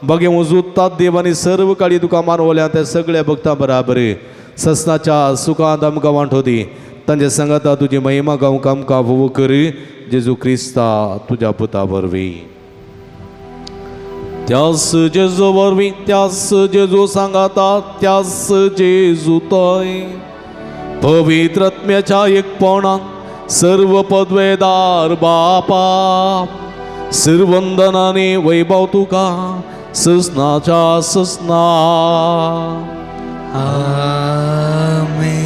बागेवोन जुतात देव आनी सर्व काळी तुका मानवल्या त्या सगळ्या भक्तां बराबर ससनाच्या सुखांत आमकां वांटो दी. तांच्या संगता तुजी महिमा गावंक आमकां फावो करी. जेजू क्रिस्ता तुज्या पुता वरवीं. त्यास जेजू वरवीं, त्यास जेजू सांगाता, त्यास जेजू तय पवित्रत्म्याच्या एकपणान सर्व पदवेदार बापा सिरवंदनाने वैभव तुका ससनाच्या ससना. आमेन.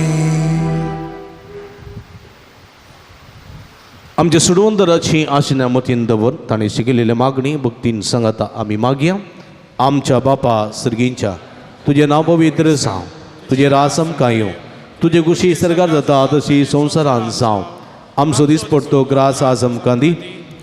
आमच्या सुडवंदराची आशिना मतीन दवर ताणें शिकयलेली मागणी भक्तीन सांगाता आमी मागया. आमच्या बापा सर्गींच्या तुजें नांव पवित्र जावं, तुजें रास आमकां येवं, तुजे कुशी सरकार जाता तशी संवसारान जावं. आमचो दिसपडतो ग्रास आज आमकां दी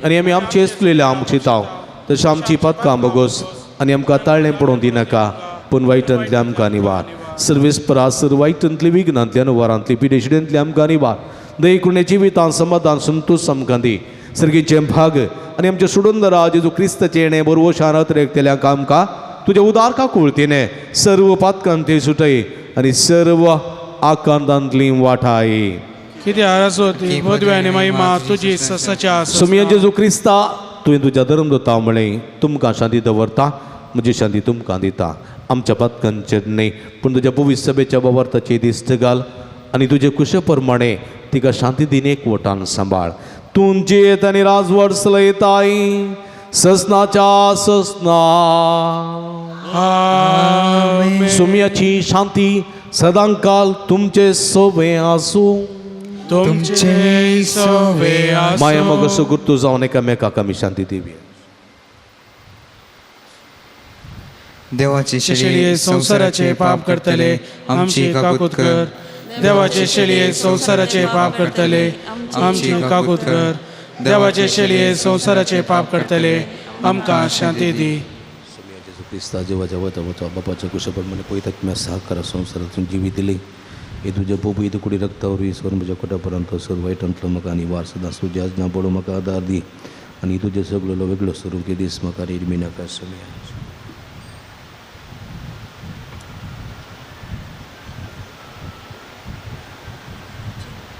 आनी आमी आमचे चुकलेल्या आमची ताव तशें आमची पदकां बोगोस आनी आमकां ताळणें पडोवंक दिनाका, पूण वायटांतलें आमकां निवार. सर्वेस्परा सर वायटांतली विघ्नांतली अनुवारांतली पिडेशिडेंतली आमकां निवार. दयकुणे जिवितान समाधान संतोष आमकां दी. सर्गीचें भाग आनी आमचे सुडंदरा जेजू क्रिस्ताचें येणें बरवशान अतिरेकतेल्यांक आमकां तुज्या उदार काकुळतीने सर्व पातकांती सुटय आनी सर्व आकांतांतली वाठाय. किती आरासोती पदवी आनी महिमा तुजी ससाच्या सुमिया जेजू क्रिस्ता तुवें तुज्या धर्मदुता म्हळें तुमकां शांती दवरता, म्हजी शांती तुमकां दिता. आमच्या पातकांचेर न्हय पूण तुज्या पवित्र सभेच्या बाबार्थाची दिश्ट घाल आनी तुजे कुशे प्रमाणे तिका शांती दिन एकवटान सांबाळ. तूं जियेत आनी राजवट चलयताय ससनाच्या ससना. सुम्याची शांती सदांकाल तुमचे सोबे आसूं. तुमचे सोबे आसूं. माया मग सुगुर्तू जावन एकामेकाक आमी शांती दिवया. देवाचे शेळये संवसाराचे पाप करतले आमची काकूत कर. देवाचे शेळये संवसाराचे पाप करतले आमची काकूत कर. देवाचे शेळये संवसाराचे पाप करतले आमकां शांती दी. क्रिस्ता जिवाच्या वता वता बापाच्या कुशप्रमाणे पयतात्म्या सहकार संवसारातून जिवी दिली हे तुज्या पोपी कुडी रक्ता वरवीं स्वर म्हज्या कोटा सर वायटांतलो म्हाका आनी वार सदां तुज्या आज्ञा पडूं म्हाका आदार दी आनी तुजे सगळो वेगळो सरूंक दीस म्हाका रिमी नाका सुमया.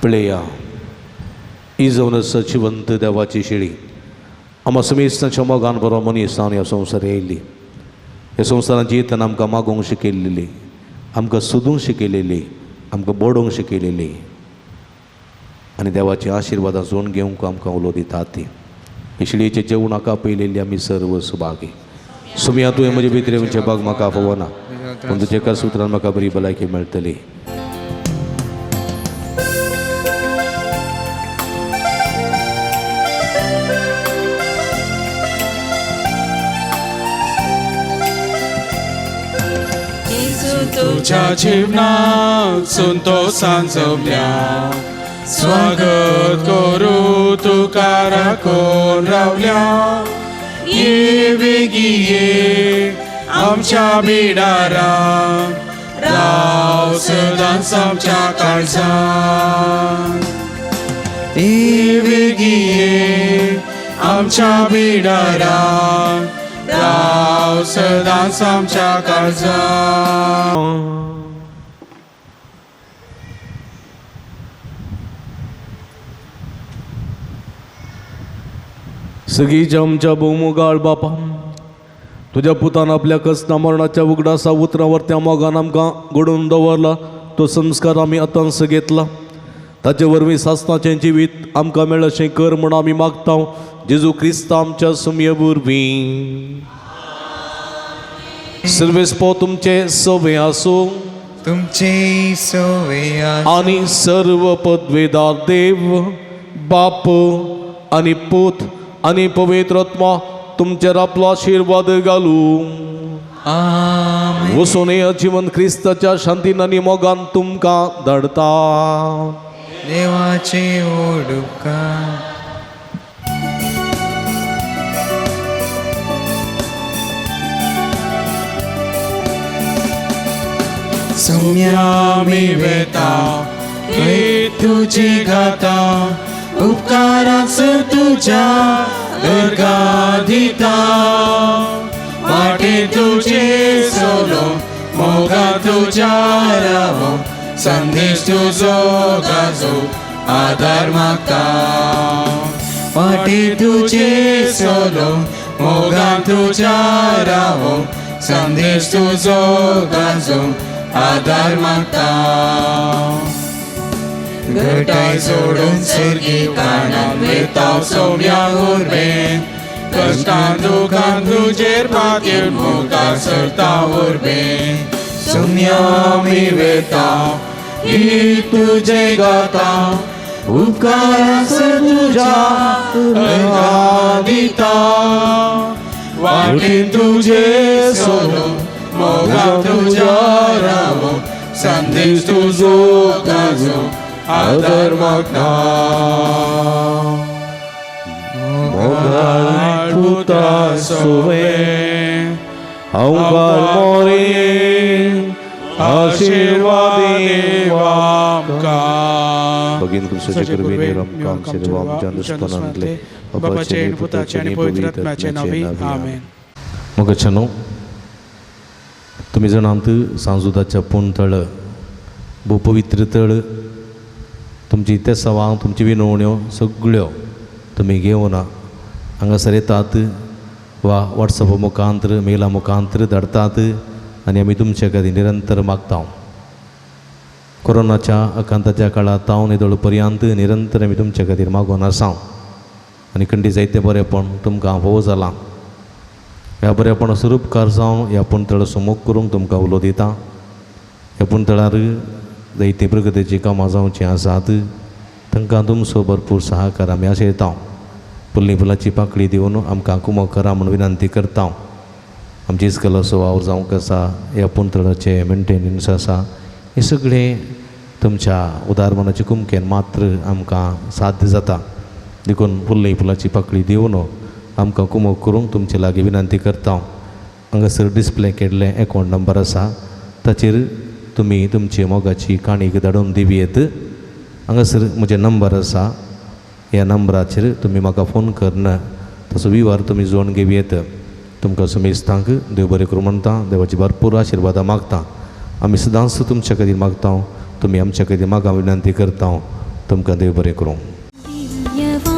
पळया ही जावन आसा जिवंत देवाची शेळी आमा समेस्तांच्या मोगान बरो मनीस जावन ह्या संवसार येयल्ली. ह्या संवसारांत जियेतना आमकां मागोवंक शिकयल्ली, आमकां सोदूंक शिकयलेली, आमकां बोडोवंक शिकयलेली आनी देवाची आशिर्वादां जोडून घेवंक आमकां उलो दिता ती. हे शेळयेचें जेवण हाका पयलेली आमी सर्व सुभागी. सुमया तुवें म्हजे भितर येवचें भाग म्हाका फावना, पूण तुज्या एका सुत्रान म्हाका बरी भलायकी मेळटली. तुझ्या जीवनात संतोषान जमल्या स्वागत करू तुका राखून रावल्या. ये वेगी ये आमच्या बिडारा राव सदांच आमच्या काळजान. ये वेगी ये आमच्या बिडारा राव सदांच आमच्या काळजान. सगळीच्या आमच्या भोवमोगाळ बापा, तुज्या पुतान आपल्या कसना मरणाच्या उगडासा उतरावर त्या मोगान आमकां घडोवन दवरला तो संस्कार आमी आतांच घेतला. ताचे वरवीं सासणाचें जिवीत आमकां मेळशें कर म्हूण आमी मागता जेजू क्रिस्त आमच्या सुमये वरवीं. सर्वेस्पो तुमचे सवे आसूं, तुमचे सवे आनी सर्व पदवेदार देव बाप आनी पूत आनी पवित्र आत्मा तुमचेर आपलो आशिर्वाद घालूं. वचून जिवन क्रिस्ताच्या शांतीन आनी मोगान तुमकां धाडता. देवाचे ओडुपकार. सुम्या मी वेता हे तुझी गाता उपकारांस तुझ्या अर्घा दिता. वाटे तुझे सोलो मोगा तुझ्या रावो संदेश तुझो गाजो आदार मागता. वाटे तुझे सोलो मोगा तुझ्या रावो संदेश तुझो गाजो आदार मागता. घटाय सोडून सर्गी कानान वेता सोम्या उर्बेन कश्टान दुखान तुजेर पातयेवन मुखार सरता उर्बेन. सोम्या आमी वेता ही तुजे गाता उपकारास तुज्या अर्घा दिता. वाटेन तुजे सोलो मोगा तुझ्या रावो संदेश तुझो गाजो आदार मागता. मोगाळ पुता सुवे हांव मोरे आशिर्वाद देवा. भगिनी क्रिस्ताचे कृपेन आमकां आमचे देवा आमच्या दुस्मानांतले बापाचे आनी पुताचे आनी पवित्र आत्म्याचे नांवी आमेन. मोगाच्यानो, तुमी जाणात सांजुदाच्या पूण तळ भोव पवित्र तळ, तुमची तेसावां तुमची विनवण्यो सगळ्यो तुमी घेवन हांगासर येतात वा वॉट्सॅप मुखांतर मेला मुखांतर धाडतात आनी आमी तुमचे खातीर निरंतर मागता. कोरोनाच्या आकांताच्या काळांत हांव निदळ पर्यंत निरंतर आमी तुमचे खातीर मागून आसा आनी खंडी जायते बरेपण तुमकां भोव जालां. ह्या बरेपणा स्वरूपकार जावन ह्या पुणतळ सुमूख करूंक तुमकां उलो दिता. ह्या पुणतळार जायतीं प्रगतीचीं कामां जावचीं आसात, तांकां तुमचो भरपूर सहाकार आमी आशयता. फुल्ली फुलाची पाकळी दिवन आमकां कुमक करा म्हूण विनंती करता. आमची इस्कलाचो वावर जावंक आसा, ह्या पुणतळाचें मेंटेनन्स आसा, हें सगळें तुमच्या उदार मनाचे कुमकेन मात्र आमकां साध्य जाता. देखून फुल्ली फुलाची पाकळी दिवन आमकां कुमक करूंक तुमचे लागीं विनंती करता. हांगासर डिस्प्ले केल्लें एकावंट नंबर आसा, ताचेर तुमी तुमचे मोगाची काणीक धाडून दिवयेत. हांगासर म्हजें नंबर आसा, ह्या नंबराचेर तुमी म्हाका फोन करून तसो विवार तुमी जोडून घेवयेत. तुमकां समेस्तांक देव बरें करूं म्हणटा, देवाची भरपूर आशिर्वादां मागता. आमी सदांच तुमच्या खातीर मागता, तुमी आमच्या खातीर मागा विनंती करता. तुमकां देव बरें करूं. दिव्यवाणी.